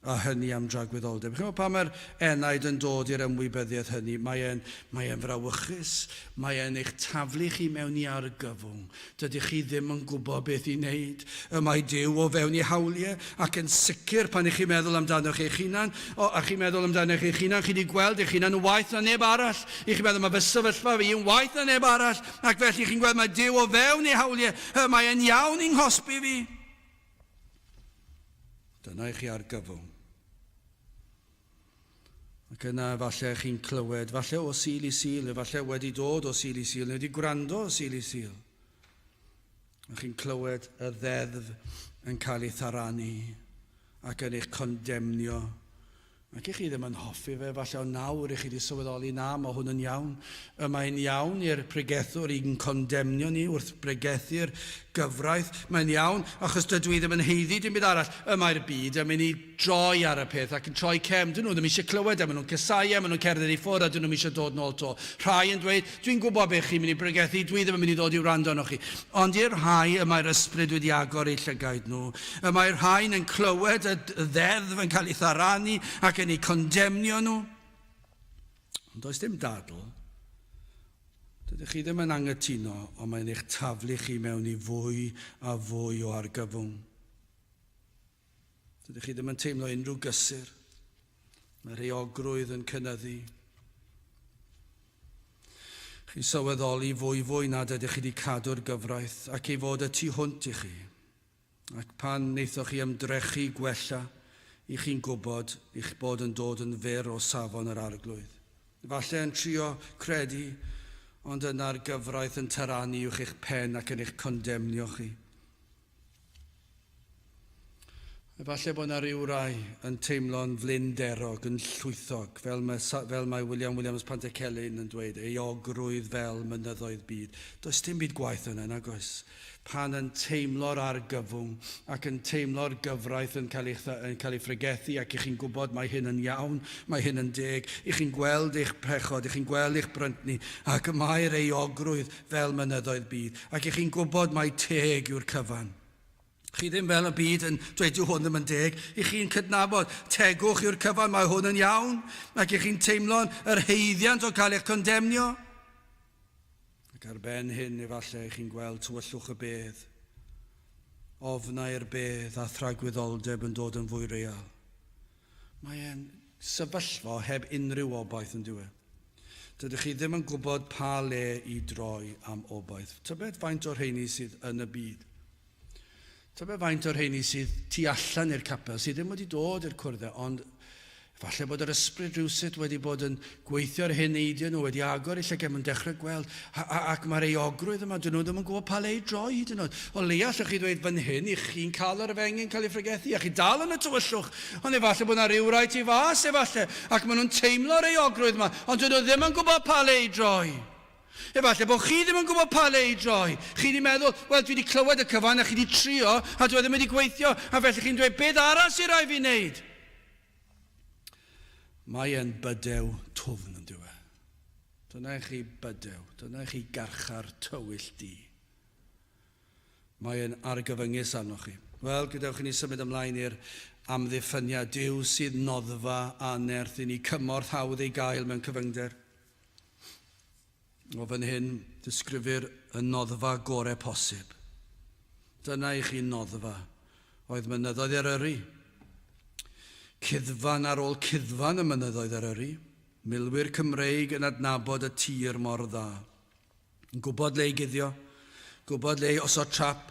a hynny am dragwyddoldeb. Chimod, pan mae'r enaid yn dod i'r ymwybyddiaeth hynny, mae e'n, mae e'n frawychus, mae e'n eich taflu chi mewn i argyfwng. Dydych chi ddim yn gwybod beth i wneud. Y mae Duw o fewn ei hawliau, ac yn sicr pan ych chi'n meddwl amdanoch eich hunan, o, a chi'n meddwl amdanoch eich hunan, chi wedi gweld eich hunan yn waeth na neb arall. I chi'n meddwl, mae fy sefyllfa fi yn waeth na neb arall, ac felly chi'n gweld mae Duw o fewn ei hawliau, y mae e'n iawn i'n nghosbi fi. Dyna i chi argyfwng. Ac yna efallai chi'n clywed, falle o Sul i Sul, efallai wedi dod o Sul i Sul, neu wedi gwrando o Sul i Sul. A chi'n clywed y ddeddf yn cael ei tharanu ac yn eich condemnio. Ac i chi ddim yn hoffi fe, falle ond nawr i chi wedi sylweddoli, na, mae hwn yn iawn. Y mae'n iawn i'r pregethwr i'n condemnio ni wrth bregethu'r gyfraith. Mae'n iawn, achos dydw i ddim yn haeddu dim byd arall. Y mae'r byd yn mynd i droi ar y peth ac yn troi cefn. Dyn nhw ddim eisiau clywed e, maen nhw'n casáu e, maen nhw'n cerdded i ffwrdd a dyn nhw'm eisiau dod nôl 'to. Rhai yn dweud, Dwi'n gwybod beth chi'n mynd i bregethu, dwi ddim yn mynd i ddod i wrando arnoch chi. Ond i'r rhai y mae'r ysbryd wedi agor eu llygaid nhw, y mae'r rhain yn clywed y ddeddf yn cael ei tharanu ac yn eu condemnio nhw. Ond does dim dadl. Dydych chi ddim yn anghytuno, ond mae'n eich taflu chi mewn i fwy a fwy o argyfwng. Dydych chi ddim yn teimlo unrhyw gysur. Mae rheogrwydd yn cynyddu. Chi'n sylweddoli fwy fwy nad ydych chi wedi cadw'r gyfraith ac ei fod y tu hwnt i chi. Ac pan wnaethoch chi ymdrechu gwella, i chi'n gwybod eich bod yn dod yn fyr o safon yr Arglwydd. Efallai yn trio credu, ond yna'r gyfraith yn taranu uwch eich pen ac yn eich condemnio chi. Efallai bod yna ryw rai yn teimlo'n flinderog, yn llwythog, fel mae, fel mae William Williams Pantycelyn yn dweud, euogrwydd fel mynyddoedd byd. Does dim byd gwaeth yna, nag oes? Pan yn teimlo'r argyfwng ac yn teimlo'r gyfraith yn cael ei, yn cael ei phregethu ac i chi'n gwybod mae hyn yn iawn, mae hyn yn deg, i chi'n gweld eich pechod, i chi'n gweld eich bryntni, ac y mae'r euogrwydd fel mynyddoedd byd, ac i chi'n gwybod mai teg yw'r cyfan. Chi ddim fel y byd yn dweud dyw hwn ddim yn deg, i chi'n cydnabod tegwch yw'r cyfan, mae hwn yn iawn, ac i chi'n teimlo'n yr haeddiant o cael eich condemnio. Ac ar ben hyn, efallai chi'n gweld tywyllwch y bedd, ofnau'r bedd a thragwyddoldeb yn dod yn fwy real. Mae e'n sefyllfa heb unrhyw obaith yn dyw e. Dydych chi ddim yn gwybod pa le i droi am obaith. Tybed faint o'r rheini sydd yn y byd? Tybed faint o'r rheini sydd tu allan i'r capel, sydd ddim wedi dod i'r cwrdd e, ond Falle bod yr ysbryd rhywsut wedi bod yn gweithio ar hyn eidio nhw, wedi agor eu llygaid, maen dechrau gweld, a, a, ac mae'r euogrwydd yma, dyn nhw ddim yn gwybod pa le i droi hyd yn oed. O leia, allwch chi ddweud fan hyn, i chi'n cael yr efengyl cael ei phregethu, a chi dal yn y tywyllwch, ond efallai bod yna ryw rai tu fas, efallai, ac maen nhw'n teimlo'r euogrwydd yma, ond dyn nhw ddim yn gwybod pa le i droi. Efallai bod chi ddim yn gwybod pa le i droi. Chi wedi meddwl, wel, dwi wedi clywed y cyfan a chi wedi trio a dwi e ddim wedi gweithio, a felly chi'n dweud, beth arall sy'n rhaid fi wneud? Mae e'n bydew twfn yn dyw e. Dyna i chi bydew, dyna i chi garchar tywyll du. Mae e'n argyfyngus arnoch chi. Wel, gadewch i ni symud ymlaen i'r amddiffyniad. Duw sydd noddfa a nerth i ni, cymorth hawdd ei gael mewn cyfyngder. O fan hyn, disgrifir y noddfa gore posib. Dyna i chi noddfa oedd mynyddoedd Eryri. Cuddfan ar ôl cuddfan y mynyddoedd Eryri, milwyr Cymreig yn adnabod y tir mor dda. Yn gwybod le i guddio, gwybod le i osod trap,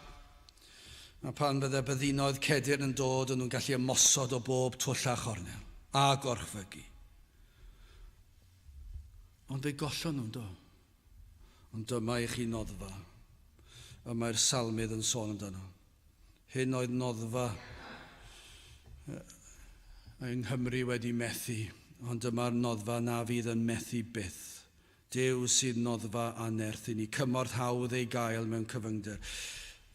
a pan fydde byddinoedd cedyrn yn dod, o'n nhw'n gallu ymosod o bob twll a chornel, a gorchfygu. Ond fe gollon nhw, do. Ond dyma i chi noddfa y mae'r salmydd yn sôn amdano. Hyn oedd noddfa yng Nghymru wedi methu, ond dyma'r noddfa na fydd yn methu byth. Duw sydd noddfa a nerth i ni, cymorth hawdd ei gael mewn cyfyngder.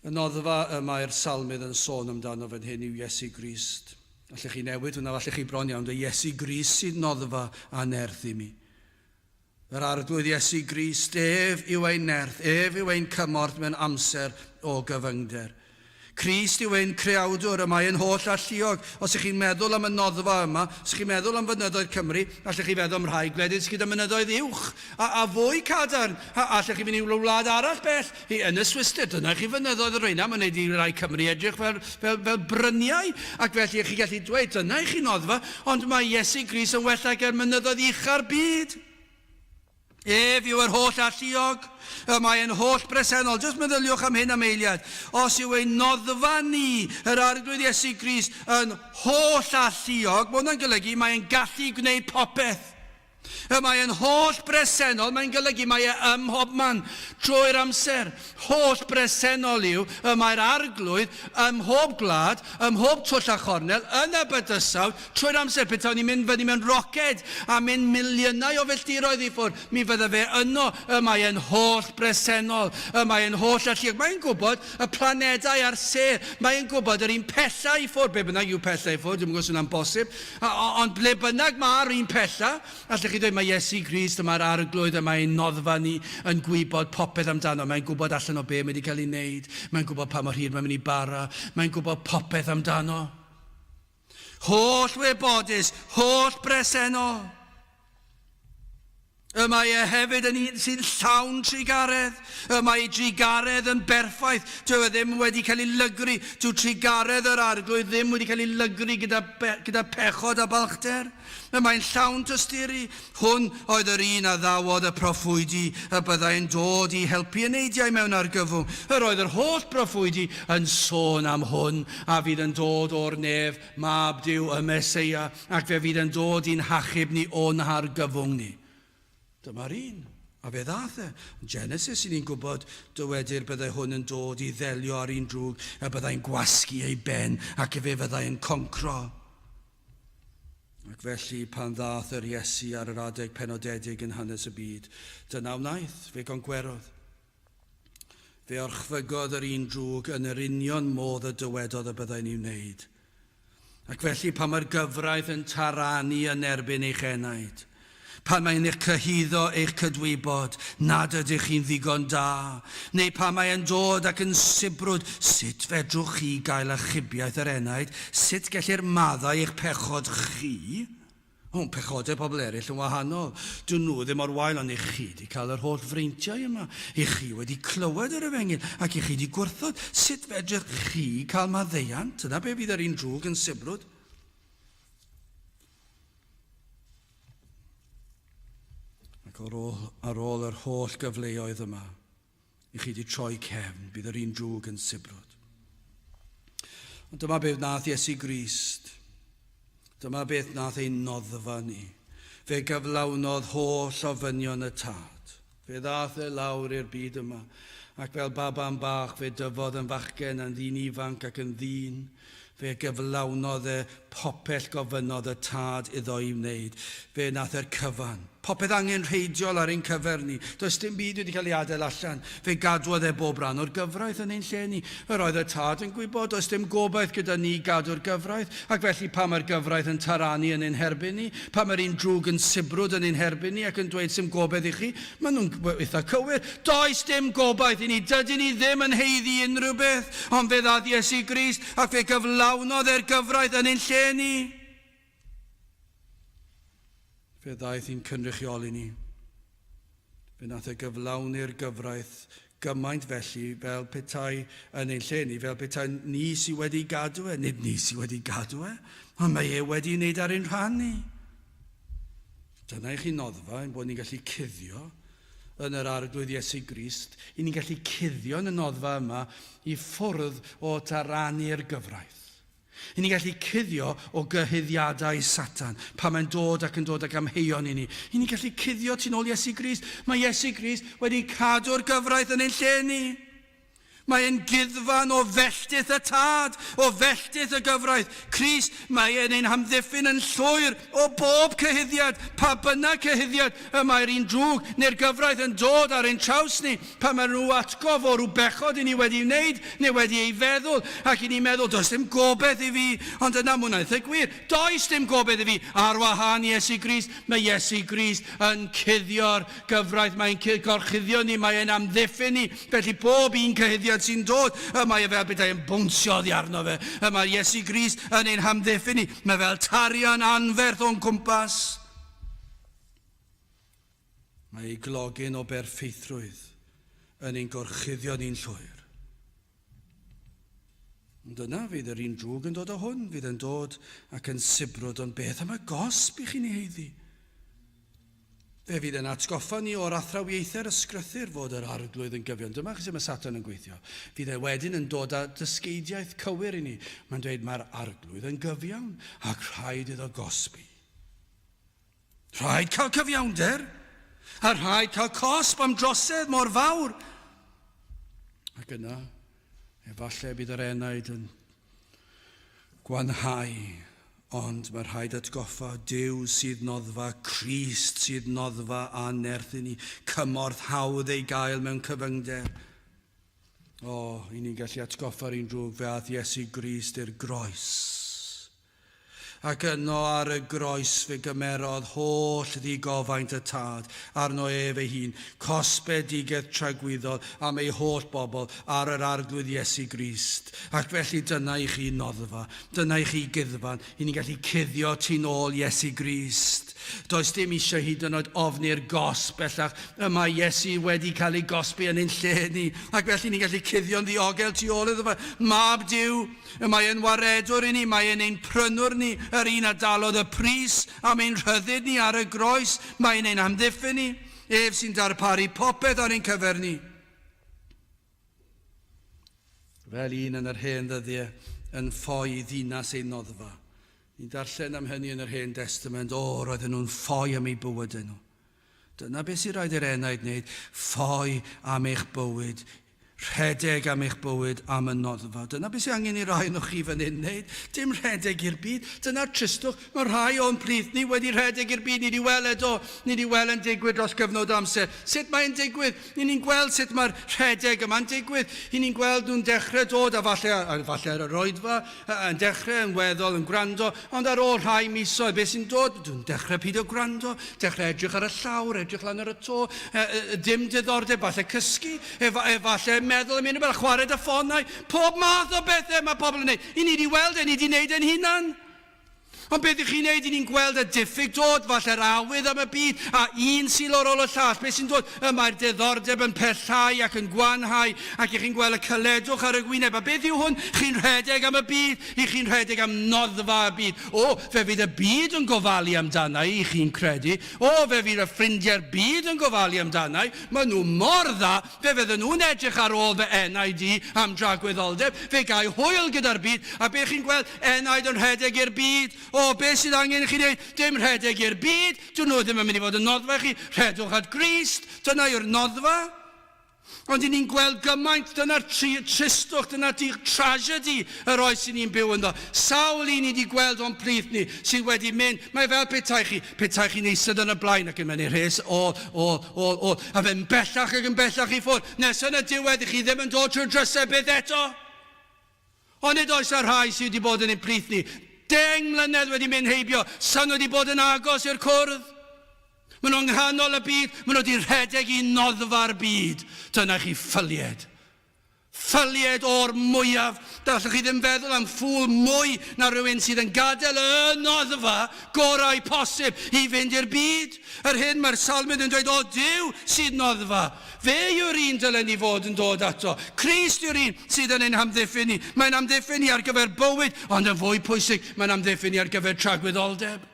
Y noddfa y mae'r salmydd yn sôn amdano fan hyn yw Iesu Grist. Allech chi newid hwnna, falle chi bron iawn, dweud Iesu Grist sydd noddfa a nerth i mi. Yr Arglwydd Iesu Grist, ef yw ein nerth, ef yw ein cymorth mewn amser o gyfyngder. Crist yw ein creawdwr, y mae yn holl alluog. Os ych chi'n meddwl am y noddfa yma, os ych chi'n meddwl am fynyddoedd Cymru, allech chi feddwl am rhai gwledydd sydd gyda mynyddoedd uwch a, a fwy cadarn. A, allech chi fynd i wlad arall bell, i yn y Swistir, dyna chi fynyddoedd y rheina, mae'n gwneud i rai Cymru edrych fel, fel, fel bryniau, ac felly ych chi'n gallu dweud, dyna i chi noddfa, ond mae Iesu Grist yn well ag er mynyddoedd ucha'r byd. Ef yw yr holl alluog, y mae yn holl bresennol. Jyst meddyliwch am hyn am eiliad. Os yw ein noddfa ni, yr Arglwydd Iesu Grist, yn holl alluog, mae hwnna'n golygu mae e'n gallu gwneud popeth. Y mae yn holl bresennol, mae'n golygu mae e ym mhobman trwy'r amser. Holl bresennol yw y mae'r Arglwydd ym mhob gwlad, ym mhob twll a chornel, yn y bydysawd, Trwy'r amser, petawn ni'n mynd fyny mewn roced a mynd miliynau o filltiroedd i ffwrdd, mi fydda fe yno. Y mae e'n holl bresennol. Y mae e'n holl alluog. Mae e'n gwybod y planedau a'r sêr. Mae e'n gwybod yr un pella i ffwrdd, be bynnag yw pella i ffwrdd, dwi'm yn gwybod os hwnna'n bosib, ond ble bynnag mae'r un pella, allech chi dweud mae Iesu Grist, y mae'r Arglwydd, y mae ein noddfa ni yn gwybod popeth amdano. Mae'n gwybod allan o be mae wedi cael ei wneud. Mae'n gwybod pa mor hir mae'n mynd i bara. Mae'n gwybod popeth amdano. Holl wybodus, holl bresennol. Y mae e hefyd yn un sy'n llawn trugaredd. Y mae ei drugaredd yn berffaith. Dyw e ddim wedi cael ei lygru. Dyw trugaredd yr Arglwydd ddim wedi cael ei lygru gyda, gyda pechod a balchder. Y mae'n llawn tosturi. Hwn oedd yr un a ddawodd y proffwydi y byddai'n dod i helpu eneidiau mewn argyfwng. Yr oedd yr holl broffwydi yn sôn am hwn a fydd yn dod o'r nef, Mab Duw, y Meseia, ac fe fydd yn dod i'n hachub ni o'n hargyfwng ni. Dyma'r un. A fe ddaeth e. Yn Genesis, i ni'n gwybod, dywedir byddai hwn yn dod i ddelio â'r un drwg, y byddai'n gwasgu ei ben ac fe fyddai'n concro. Ac felly, pan ddaeth yr Iesu ar yr adeg penodedig yn hanes y byd, dyna wnaeth, fe goncwerodd. Fe orchfygodd yr un drwg yn yr union modd y dywedodd y byddai'n ei wneud. Ac felly, pan mae'r gyfraith yn taranu yn erbyn eich enaid, Pan mae'n eich cyhuddo eich cydwybod nad ydych chi'n ddigon da, neu pan mae e'n dod ac yn sibrwd, sut fedrwch chi gael achubiaeth yr enaid? Sut gellir maddau eich pechod chi? O, pechodau pobl eraill yn wahanol. Dyn nhw ddim mor wael, ond i chi wedi cael yr holl freintiau yma. I chi wedi clywed yr efengyl, ac i chi wedi gwrthod. Sut fedrwch chi cael maddeuant? Dyna be fydd yr un drwg yn sibrwd. Ac ar ôl, ar ôl yr holl gyfleoedd yma, i chi wedi troi cefn, bydd yr un drwg yn sibrwd. Ond dyma beth wnaeth Iesu Grist. Dyma beth wnaeth ein noddfa ni. Fe gyflawnodd holl ofynion y Tad. Fe ddaeth e lawr i'r byd yma, ac fel baban bach fe dyfodd yn fachgen, yn ddyn ifanc ac yn ddyn. Fe gyflawnodd e popeth gofynnodd y Tad iddo i wneud. Fe wnaeth e'r cyfan. Popeth angenrheidiol ar ein cyfer ni. Does dim byd wedi cael ei adael allan. Fe gadwodd e bob rhan o'r gyfraith yn ein lle ni. Yr oedd y Tad yn gwybod does dim gobaith gyda ni gadw'r gyfraith, ac felly pam mae'r gyfraith yn taranu yn ein herbyn ni? Pam mae'r un drwg yn sibrwd yn ein herbyn ni ac yn dweud 'sdim gobaith i chi? Maen nhw'n eitha cywir. Does dim gobaith i ni. Dydyn ni ddim yn haeddu unrhyw beth. Ond fe ddaeth Iesu Grist ac fe gyflawnodd e'r gyfraith yn ein lle ni. Fe ddaeth i'n cynrychioli ni. Fe wnaeth e gyflawni'r gyfraith gymaint felly fel petai yn ein lle ni, fel petai ni sydd wedi gadw e. Nid ni sydd wedi gadw e, ond mae e wedi wneud ar ein rhan ni. Dyna i chi noddfa, ein bod ni'n gallu cuddio yn yr Arglwydd Iesu Grist, i ni'n gallu cuddio yn y noddfa yma i ffwrdd o taranu'r gyfraith. I ni'n gallu cuddio o gyhuddiadau Satan pan mae'n dod ac yn dod ag amheuon i ni. I ni'n gallu cuddio tu nôl Iesu Grist. Mae Iesu Grist wedi cadw'r gyfraith yn ein lle ni. Mae e'n guddfan o felltith y Tad, o felltith y gyfraith. Crist, mae e'n ein hamddiffyn yn llwyr o bob cyhuddiad, pa bynnag cyhuddiad y mae'r un drwg neu'r gyfraith yn dod ar ein traws ni, pan mae rhyw atgof o ryw bechod i ni wedi wneud neu wedi ei feddwl, ac i ni'n meddwl, does dim gobaith i fi, ond yna mae hwnna'n eitha gwir. Does dim gobaith i fi ar wahân i Iesu Grist. Mae Iesu Grist yn cuddio'r gyfraith, mae'n gorchuddio ni, mae e'n amddiffyn ni. Felly pob un cyhuddiad sy'n dod, y mae e fel petai yn bownsio oddi arno fe. Y mae Iesu Grist yn ein hamddiffyn ni. Mae fel tarian anferth o'n cwmpas. Mae ei glogyn o berffeithrwydd yn ein gorchuddio ni'n llwyr. Ond yna fydd yr un drwg yn dod o hwn, fydd yn dod ac yn sibrwd, ond beth am y gosb i chi'n ei heiddi? Fe fydd yn atgoffa ni o'r athrawiaethau'r ysgrythur fod yr arglwydd yn gyfiawn. Dyma chi sut mae Satan yn gweithio. Fydd e wedyn yn dod â dysgeidiaeth cywir i ni. Mae'n dweud mae'r arglwydd yn gyfiawn ac rhaid iddo gosbi. Rhaid cael cyfiawnder a rhaid cael cosb am drosedd mor fawr. Ac yna, efallai bydd yr enaid yn gwanhau, ond mae rhaid atgoffa Duw sydd noddfa, Crist sydd noddfa a nerth i ni, cymorth hawdd ei gael mewn cyfyngder. O, i ni'n gallu atgoffa'r un drwg, fe ath Iesu Grist i'r groes. Ac yno ar y groes fe gymerodd holl ddigofaint y Tad arno ef ei hun, cosbedigaeth tragwyddol am ei holl bobl ar yr Arglwydd Iesu Grist. Ac felly dyna i chi noddfa, dyna i chi guddfan, i ni'n gallu cuddio tu nôl Iesu Grist. Does dim eisiau hyd yn oed ofni'r gosb bellach. Y mae Iesu wedi cael ei gosbi yn ein lle ni, ac felly ni'n gallu cuddio'n ddiogel tu ôl iddo fe. Mab Duw, Y mae e'n waredwr i ni, mae e'n ein prynwr ni, yr un a dalodd y pris am ein rhyddid ni ar y groes, mae e'n ein hamddiffyn ni, ef sy'n darparu popeth ar ein cyfer ni. Fel un yn yr hen ddyddiau yn ffoi i ddinas ei noddfa. Ni'n darllen am hynny yn yr Hen Destament, o, roedden nhw'n ffoi am eu bywydau nhw. Dyna beth sy'n rhaid i'r enaid wneud, ffoi am eich bywyd, rhedeg am eich bywyd am y noddfa. Dyna beth sy'n angen i rai ohonoch chi fan hyn wneud, dim rhedeg i'r byd. Dyna'r tristwch, mae rhai o'n plith ni wedi rhedeg i'r byd, ni wedi weld eto, ni wedi weld yn digwydd dros gyfnod o amser. Sut mae'n digwydd? Ni ni'n gweld sut mae'r rhedeg yma'n digwydd. Ni ni'n gweld nhw'n dechrau dod, a falle, a falle ar yr oedfa, yn dechrau yn weddol yn gwrando, ond ar ôl rhai misoedd, beth sy'n dod? Dwi'n dechrau peidio gwrando, dechrau edrych ar y llawr, edrych lan ar y to, e, e, dim diddordeb, falle cysgu, efallai meddwl am unrhyw beth, chwarae dy ffonau, pob math o bethau mae pobl yn neud. I ni wedi weld e, ni wedi neud e'n hunan. Ond beth ych chi'n neud? I ni'n gweld y diffyg dod, falle'r awydd am y byd, a un Sul ar ôl y llall. Beth sy'n dod? Y mae'r diddordeb yn pellhau ac yn gwanhau, ac ych chi'n gweld y caledwch ar y gwyneb. A beth yw hwn? Chi'n rhedeg am y byd, ych chi'n rhedeg am noddfa y byd. O, fe fydd y byd yn gofalu amdana i, ych chi'n credu. O, fe fydd y ffrindiau'r byd yn gofalu amdana i. Maen nhw mor dda, Fe fydden nhw'n edrych ar ôl fy enaid i am dragwyddoldeb. Fe ga i hwyl gyda'r byd. A be chi'n gweld? Enaid yn rhedeg i'r byd. O, be sydd angen i chi wneud? Dim rhedeg i'r byd. Dyn nhw ddim yn mynd i fod yn noddfa i chi. Rhedwch at Grist. Dyna yw'r noddfa. Ond i ni'n gweld gymaint, dyna'r tri, tristwch, dyna'r tragedy yr oes i ni'n byw ynddo. Sawl un ni wedi gweld o'n plith ni sydd wedi mynd, mae fel petai chi, petai chi'n eistedd yn y blaen ac yn mynd i'r rhes ôl, ôl, ôl, ôl, a fe'n bellach ac yn bellach i ffwrdd, nes yn y diwedd i chi ddim yn dod trwy'r drysau byth eto. Ond nid oes y rhai sydd wedi bod yn ein plith ni, 10 mlynedd wedi mynd heibio, sy'n wedi bod yn agos i'r cwrdd. Maen nhw yng nghanol y byd, maen nhw wedi rhedeg i noddfa'r byd. Dyna chi ffylied. Ffylied o'r mwyaf. Gallwch chi ddim feddwl am ffŵl mwy na rhywun sydd yn gadael y noddfa gorau posib i fynd i'r byd. Yr hyn mae'r Salmydd yn dweud, O Duw sydd noddfa. Fe yw'r un dylen ni fod yn dod ato. Crist yw'r un sydd yn ein hamddiffyn ni. Mae'n amddiffyn ni ar gyfer bywyd, ond yn fwy pwysig, mae'n amddiffyn ni ar gyfer tragwyddoldeb.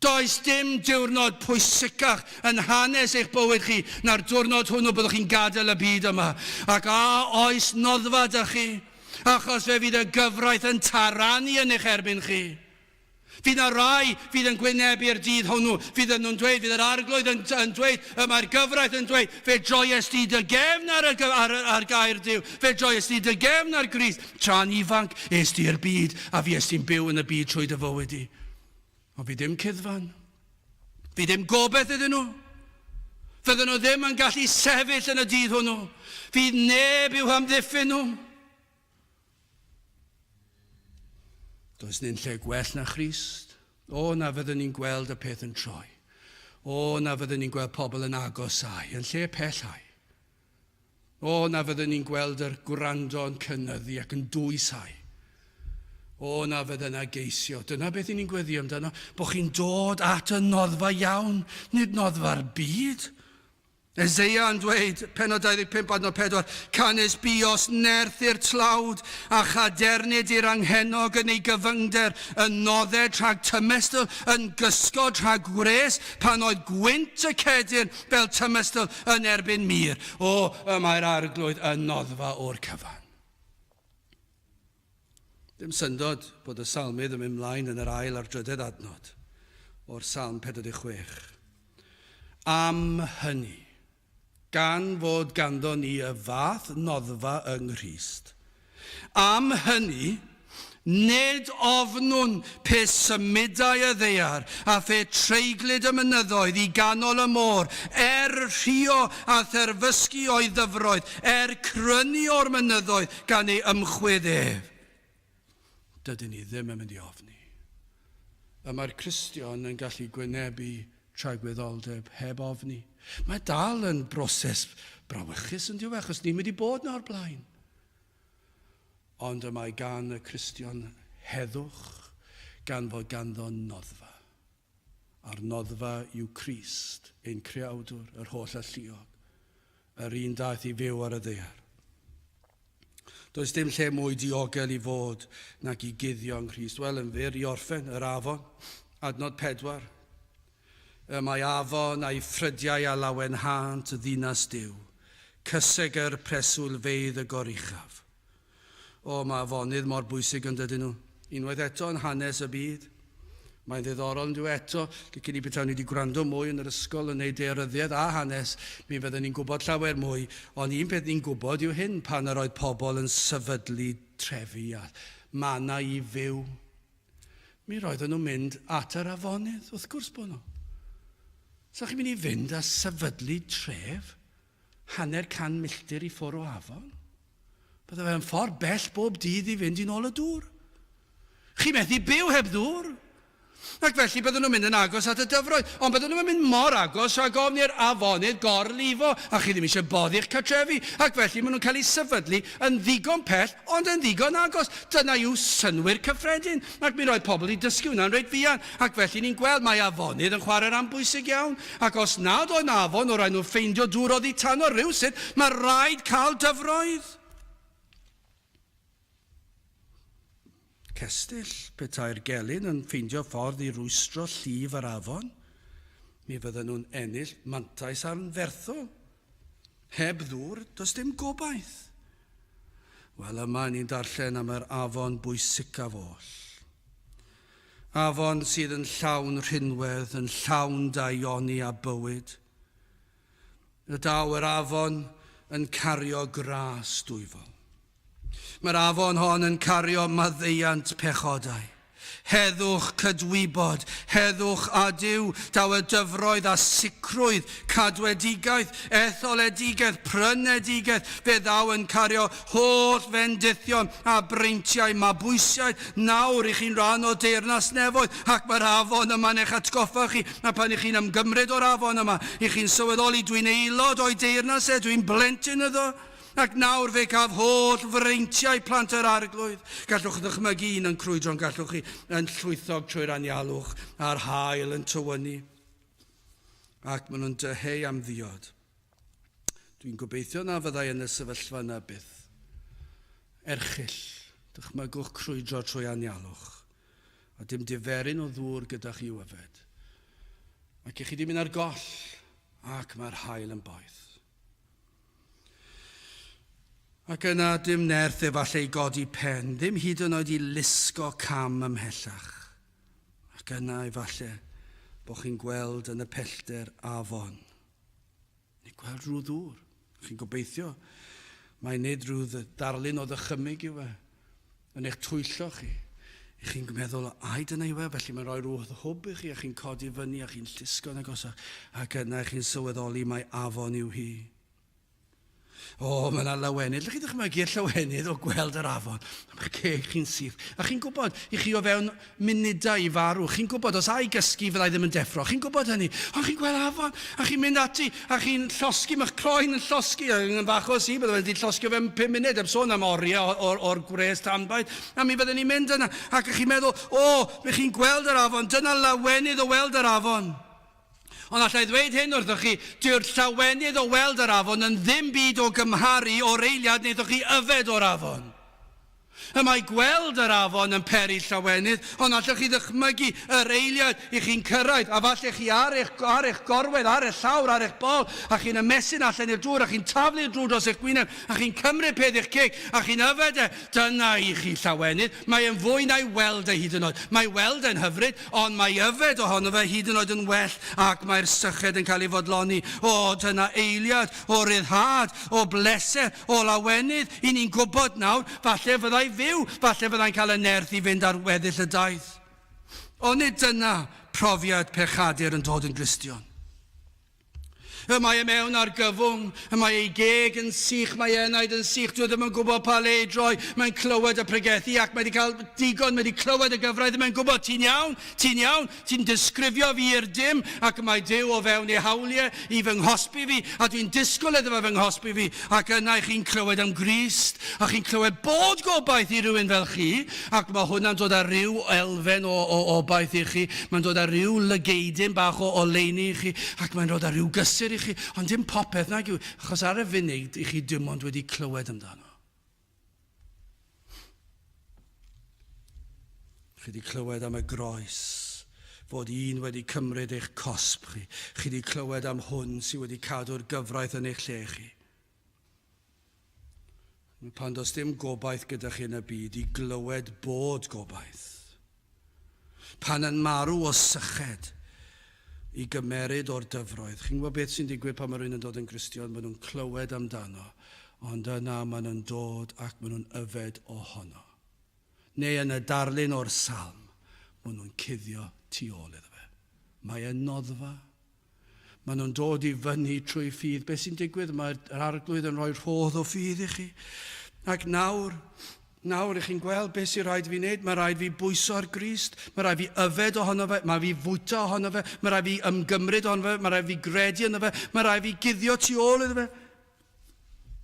Does dim diwrnod pwysicach yn hanes eich bywyd chi na'r diwrnod hwnnw byddwch chi'n gadael y byd yma. Ac a oes noddfa 'da chi? Achos fe fydd y gyfraith yn taranu yn eich erbyn chi. Fydd na rai fydd yn gwynebu'r dydd hwnnw, fydd nhw'n dweud, fydd yr arglwydd yn, yn dweud, y mae'r gyfraith yn dweud, fe droies di dy gefn ar, y, ar, ar gair Duw, fe droies di dy gefn ar Grist, tra'n ifanc, es di i'r byd, a fues di'n byw yn y byd trwy dy fywyd di. Ond fi ddim cuddfan. Fi ddim gobeith iddyn nhw. Fydden nhw ddim yn gallu sefyll yn y dydd hwnnw. Fydd neb i'w hamddiffyn nhw. Does nyn lle gwell na Christ. O, na fyddwn ni'n gweld y peth yn troi. O, na fyddwn ni'n gweld pobl yn agosau, yn lle pellhau. O, na fyddwn ni'n gweld yr gwrando yn cynyddu ac yn dwysau. O, na fydden na geisio. Dyna beth i ni'n gweddio amdano, bod chi'n dod at y noddfa iawn, nid noddfa'r byd. Eseia yn dweud, pennod 25 adnod 4, Canys buos nerth i'r tlawd, a chadernid i'r anghennog yn ei gyfyngder, yn nodded rhag tymestl, yn gysgod rhag gwres, pan oedd gwynt y cedyrn fel tymestl yn erbyn mur. O, y mae'r Arglwydd yn noddfa o'r cyfan. Dim syndod bod y salmydd yn mynd mlaen yn yr ail a'r drydedd adnod o'r Salm 46. Am hynny, gan fod ganddo ni y fath noddfa yng Nghrist, am hynny, nid ofnwn pe symudai y ddaear a phe treiglid y mynyddoedd i ganol y môr, er rhuo a therfysgu o'i ddyfroedd, er crynu o'r mynyddoedd gan ei ymchwydd ef. Dydyn ni ddim yn mynd i ofni. Y mae'r Cristion yn gallu gwynebu tragwyddoldeb heb ofni. Mae dal yn broses brawychus yn diwedd, achos ni'n mynd i bod na o'r blaen. Ond y mae gan y Cristion heddwch gan fod ganddo noddfa. A'r noddfa yw Crist, ein Creawdwr, yr holl alluog, yr un daeth i fyw ar y ddaear. Does dim lle mwy diogel i fod nag i guddio yng Nghrist. Wel, yn fyr, i orffen, yr afon, adnod 4. Y mae afon a'i ffrydiau a lawenhânt ddinas Duw, cysegr preswylfeydd y goruchaf. O, mae afonydd mor bwysig yn dydyn nhw. Unwaith eto yn hanes y byd. Mae'n ddiddorol yn dyw e eto, licen i petai ni wedi gwrando mwy yn yr ysgol yn neud daearyddiaeth a hanes, mi fydden ni'n gwybod llawer mwy, ond un peth ni'n gwybod yw hyn, pan yr oedd pobl yn sefydlu trefi a mannau i fyw, mi roedden nhw'n mynd at yr afonydd, wrth gwrs bod nhw. Sa chi'n mynd i fynd a sefydlu tref hanner can milltir i ffwr o afon? Bydde fe'n ffordd bell bob dydd i fynd i nôl y dŵr. Chi methu byw heb ddŵr. Ac felly byddwn nhw'n mynd yn agos at y dyfroedd, ond byddwn nhw'n mynd mor agos rhag ofn i'r afonydd gorlifo, a chi ddim eisiau boddi'ch cartrefi, ac felly maen nhw'n cael eu sefydlu yn ddigon pell, ond yn ddigon agos. Dyna yw synnwyr cyffredin, ac mi roedd pobl wedi dysgu hwnna'n reit fuan, ac felly ni'n gweld mae afonydd yn chwarae rhan bwysig iawn, ac os nad oedd 'na afon, o raid nhw ffeindio dŵr oddi tano rywsut, mae rhaid cael dyfroedd. Cestyll, petai'r gelyn yn ffeindio ffordd i rwystro llif yr afon, mi fydden nhw'n ennill mantais anferthol. Heb ddŵr, does dim gobaith. Wel, yma ni'n darllen am yr afon bwysicaf oll. Afon sydd yn llawn rhinwedd, yn llawn daioni a bywyd. Y daw yr afon yn cario gras dwyfol. Mae'r afon hon yn cario maddeuant pechodau. Heddwch cydwybod, heddwch â Duw, daw y dyfroedd a sicrwydd, cadwedigaeth, etholedigaeth, prynedigaeth, fe ddaw yn cario holl fendithion a breintiau mabwysiaid, nawr i chi'n rhan o deyrnas nefoedd, ac mae'r afon yma'n eich atgoffa chi, a pan i chi'n ymgymryd o'r afon yma, i chi'n sylweddoli, dwi'n aelod o'i deyrnas e, dwi'n blentyn iddo, ac nawr fe gaf holl freintiau plant yr Arglwydd. Gallwch ddychmygu un yn crwydro'n gallwch chi yn llwythog trwy'r anialwch a'r haul yn tywynnu. Ac maen nhw'n dyheu am ddiod. Dwi'n gobeithio na fyddai yn y sefyllfa yna byth. Erchyll, dychmygwch crwydro trwy anialwch, a dim diferyn o ddŵr gyda chi i'w yfed. Ac i chi di mynd ar goll, ac mae'r haul yn boeth. Ac yna dim nerth efallai i godi pen, ddim hyd yn oed i lusgo cam ymhellach. Ac yna efallai bod chi'n gweld yn y pellter afon. Neu gweld rhyw ddŵr. Chi'n gobeithio mai nid rhyw ddarlun o ddychymyg yw e, yn eich twyllo chi. I chi'n meddwl, ai dyna yw e, felly mae'n rhoi rhyw hwb i chi, a chi'n codi fyny, a chi'n llusgo yn agosach, ac yna chi'n sylweddoli mai afon yw hi. O, mae yna lawenydd. Lle chi ddychmygu'r llawenydd o gweld yr afon? Mae'ch ceg chi'n syth. A chi'n gwybod, i chi o fewn munudau i farw, chi'n gwybod, os ai gysgu fyddai ddim yn deffro. Chi'n gwybod hynny. Ond chi'n gweld afon, a chi'n mynd ati, a chi'n llosgi, mae'ch croen yn llosgi. Yn fach o si, bydde wedi llosgi o fewn 5 munud, heb sôn am oriau o'r gwres tanbaid. A mi fydden ni'n mynd yna, ac chi'n meddwl, o, chi'n gweld yr afon, dyna lawenydd o weld yr afon. Ond alla i ddweud hyn wrthoch chi, dyw'r llawenydd o weld yr afon yn ddim byd o gymharu o'r eiliad wnaethoch chi yfed o'r afon. Y mae gweld yr afon yn peri llawenydd, ond allwch chi ddychmygu yr eiliad i chi'n cyrraedd, a falle chi ar eich, ar eich gorwedd, ar y llawr, ar eich bol, a chi'n ymestyn allan i'r dŵr, a chi'n taflu'r dŵr dros eich gwyneb, a chi'n cymryd peth i'ch ceg, a chi'n yfed e. Dyna i chi llawenydd. Mae e'n fwy na'i weld e hyd yn oed. Mae weld e'n hyfryd, Ond mae yfed ohono fe hyd yn oed yn well ac mae'r syched yn cael ei fodloni. O, dyna eiliad o ryddhad, o bleser, o lawenydd. I ni'n gwybod nawr, falle fyddai fyw, falle fyddai'n cael y nerth i fynd ar weddill y daith. Onid dyna profiad pechadur yn dod yn Gristion? Y mae e mewn argyfwng, y mae ei geg yn sych, mae ei enaid yn sych, dyw e ddim yn gwybod pa le i droi, mae'n clywed y pregethu ac mae wedi cael digon, mae wedi clywed y gyfraith, mae'n gwybod, ti'n iawn, ti'n iawn, ti'n disgrifio fi i'r dim, ac mae Duw o fewn ei hawliau i fy nghosbi fi, a dwi'n disgwyl iddo fe fy nghosbi fi, ac yna i chi'n clywed am Grist, a chi'n clywed bod gobaith i rywun fel chi, Ac mae hwnna'n dod â rhyw elfen o, o obaith i chi, mae'n dod â rhyw lygeidyn bach o oleuni i chi, ac mae'n dod â rhyw gysur i chi, ond dim popeth nag yw, achos ar y funud i chi dim ond wedi clywed amdano. Chi wedi clywed am y groes, fod un wedi cymryd eich cosb chi. Chi wedi clywed am hwn sydd wedi cadw'r gyfraith yn eich lle chi. Pan does dim gobaith gyda chi yn y byd i glywed bod gobaith. Pan yn marw o syched i gymeryd o'r dyfroedd. Chi'n gwybod beth sy'n digwydd pan mae rhywun yn dod yn Gristion? Maen nhw'n clywed amdano, ond yna maen nhw'n dod ac maen nhw'n yfed ohono. Neu yn y darlun o'r salm, maen nhw'n cuddio tu ôl iddo fe. Mae e'n noddfa. Maen nhw'n dod i fyny trwy ffydd. Beth sy'n digwydd? Mae'r arglwydd yn rhoi rhodd o ffydd i chi. Ac nawr, nawr i chi'n gweld beth sy'n rhaid fi wneud. Mae rhaid fi bwyso ar Grist. Mae rhaid fi yfed ohono fe. Mae fi fwyta ohono fe. Mae rhaid fi ymgymryd ohono fe. Mae rhaid fi gredu yno fe. Mae rhaid fi guddio tu ôl iddo fe.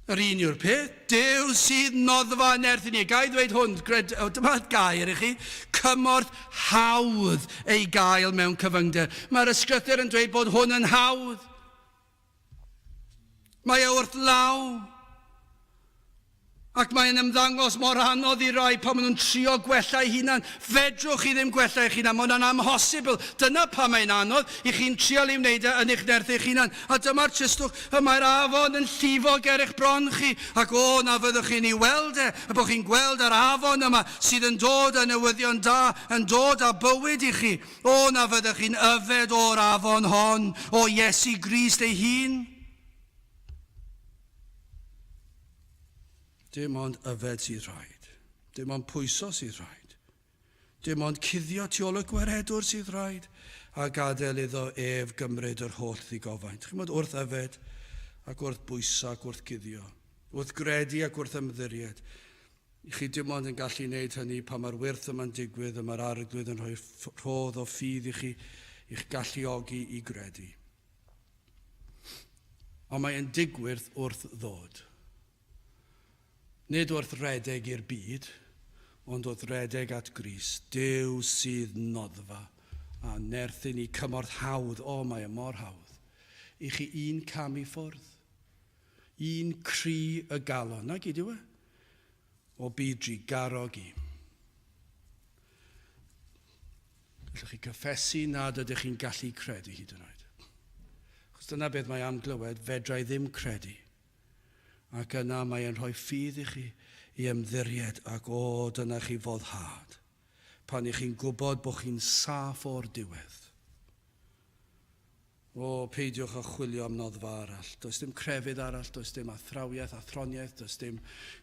Yr un yw'r peth. Duw sydd noddfa yn nerth i ni. Ga i ddweud hwn, gred, o, dyma gair i chi, cymorth hawdd ei gael mewn cyfyngder. Mae'r ysgrythur yn dweud bod hwn yn hawdd. Mae e wrth law. Ac mae'n ymddangos mor anodd i rai pan maen nhw'n trio gwella eu hunan. Fedrwch chi ddim gwella eich hunan, mae hwnna'n amhosibl. Dyna pam mae'n anodd i chi'n trial ei wneud e yn eich nerth eich hunan. A dyma'r tristwch, y mae'r afon yn llifo ger eich bron chi, ac o, na fyddwch chi'n ei weld e, y bod chi'n gweld yr afon yma sydd yn dod â newyddion da, yn dod â bywyd i chi. O, na fyddwch chi'n yfed o'r afon hon, o Iesu Grist ei hun. Dim ond yfed sydd rhaid. Dim ond pwyso sydd rhaid. Dim ond cuddio tu ôl y gwaredwr sydd rhaid a gadael iddo ef gymryd yr holl ddigofaint. Chimod, wrth yfed ac wrth bwyso ac wrth guddio, wrth gredu ac wrth ymddiried, i chi dim ond yn gallu wneud hynny pan mae'r wyrth yma'n digwydd a mae'r arglwydd yn rhoi rhodd o ffydd i chi i'ch galluogi i gredu. Ond mae e'n digwydd wrth ddod. Nid wrth redeg i'r byd, ond wrth redeg at Grist. Duw sydd noddfa a nerth i ni cymorth hawdd, o, mae e mor hawdd, i chi un cam i ffwrdd. Un cri y galon, na gyd yw e? O byd drugarog i. Gallwch chi cyffesu nad ydych chi'n gallu credu hyd yn oed. Achos dyna beth mae am glywed, fedra i ddim credu. Ac yna mae e'n rhoi ffydd i chi i ymddiried ac o, dyna chi foddhad. pan i chi'n gwybod bod chi'n saff o'r diwedd. O, peidiwch â chwilio am noddfa arall. Does dim crefydd arall, does dim athrawiaeth, athroniaeth, does dim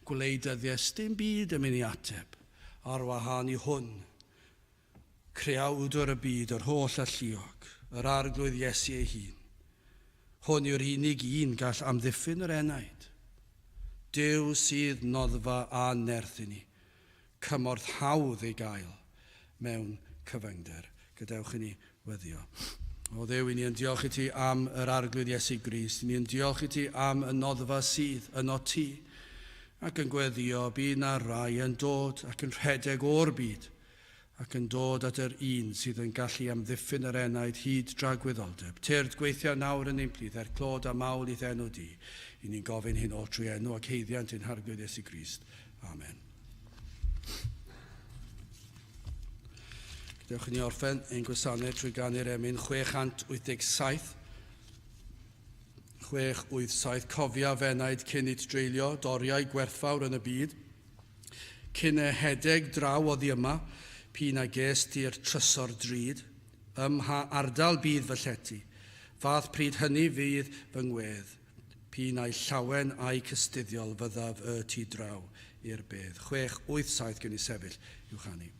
gwleidyddiaeth, dim byd yn mynd i ateb ar wahân i hwn. Creawdwr y byd, yr holl alluog, yr Arglwydd Iesu ei hun. Hwn yw'r unig un gall amddiffyn yr enaid. Duw sydd noddfa a nerth i ni. Cymorth hawdd ei gael mewn cyfyngder. Gadewch i ni weddio. O Dduw, i ni yn diolch i ti am yr Arglwydd Iesu Grist. I ni yn diolch i ti am y noddfa sydd yno ti, ac yn gweddio bydd na rai yn dod ac yn rhedeg o'r byd, ac yn dod at yr un sydd yn gallu amddiffyn yr enaid hyd dragwyddoldeb. Tyrd, gweithia nawr yn ein plith, er clod a mawl i'th enw di. I ni'n gofyn hyn oll trwy enw ac haeddiant ein Harglwydd Iesu Grist. Amen. Gadewch i ni orffen ein gwasanaeth trwy ganu'r emyn 687. 687, cofia f'enaid cyn it dreulio doriau gwerthfawr yn y byd. Cyn ehedeg draw oddi yma, p'un a ges di'r trysor drud, ym mha ardal bydd fy llety, fath pryd hynny fydd fy ngwedd. P'un ai llawen ai cystuddiol fyddaf y tu draw i'r bedd. 6, 8, 7 gewn ni sefyll i'w chanu.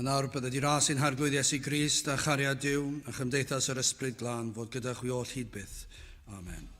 A nawr bydded i ras ein Harglwydd Iesu Grist a chariad Duw a chymdeithas yr Ysbryd Glân fod gyda chwi oll hyd byth. Amen.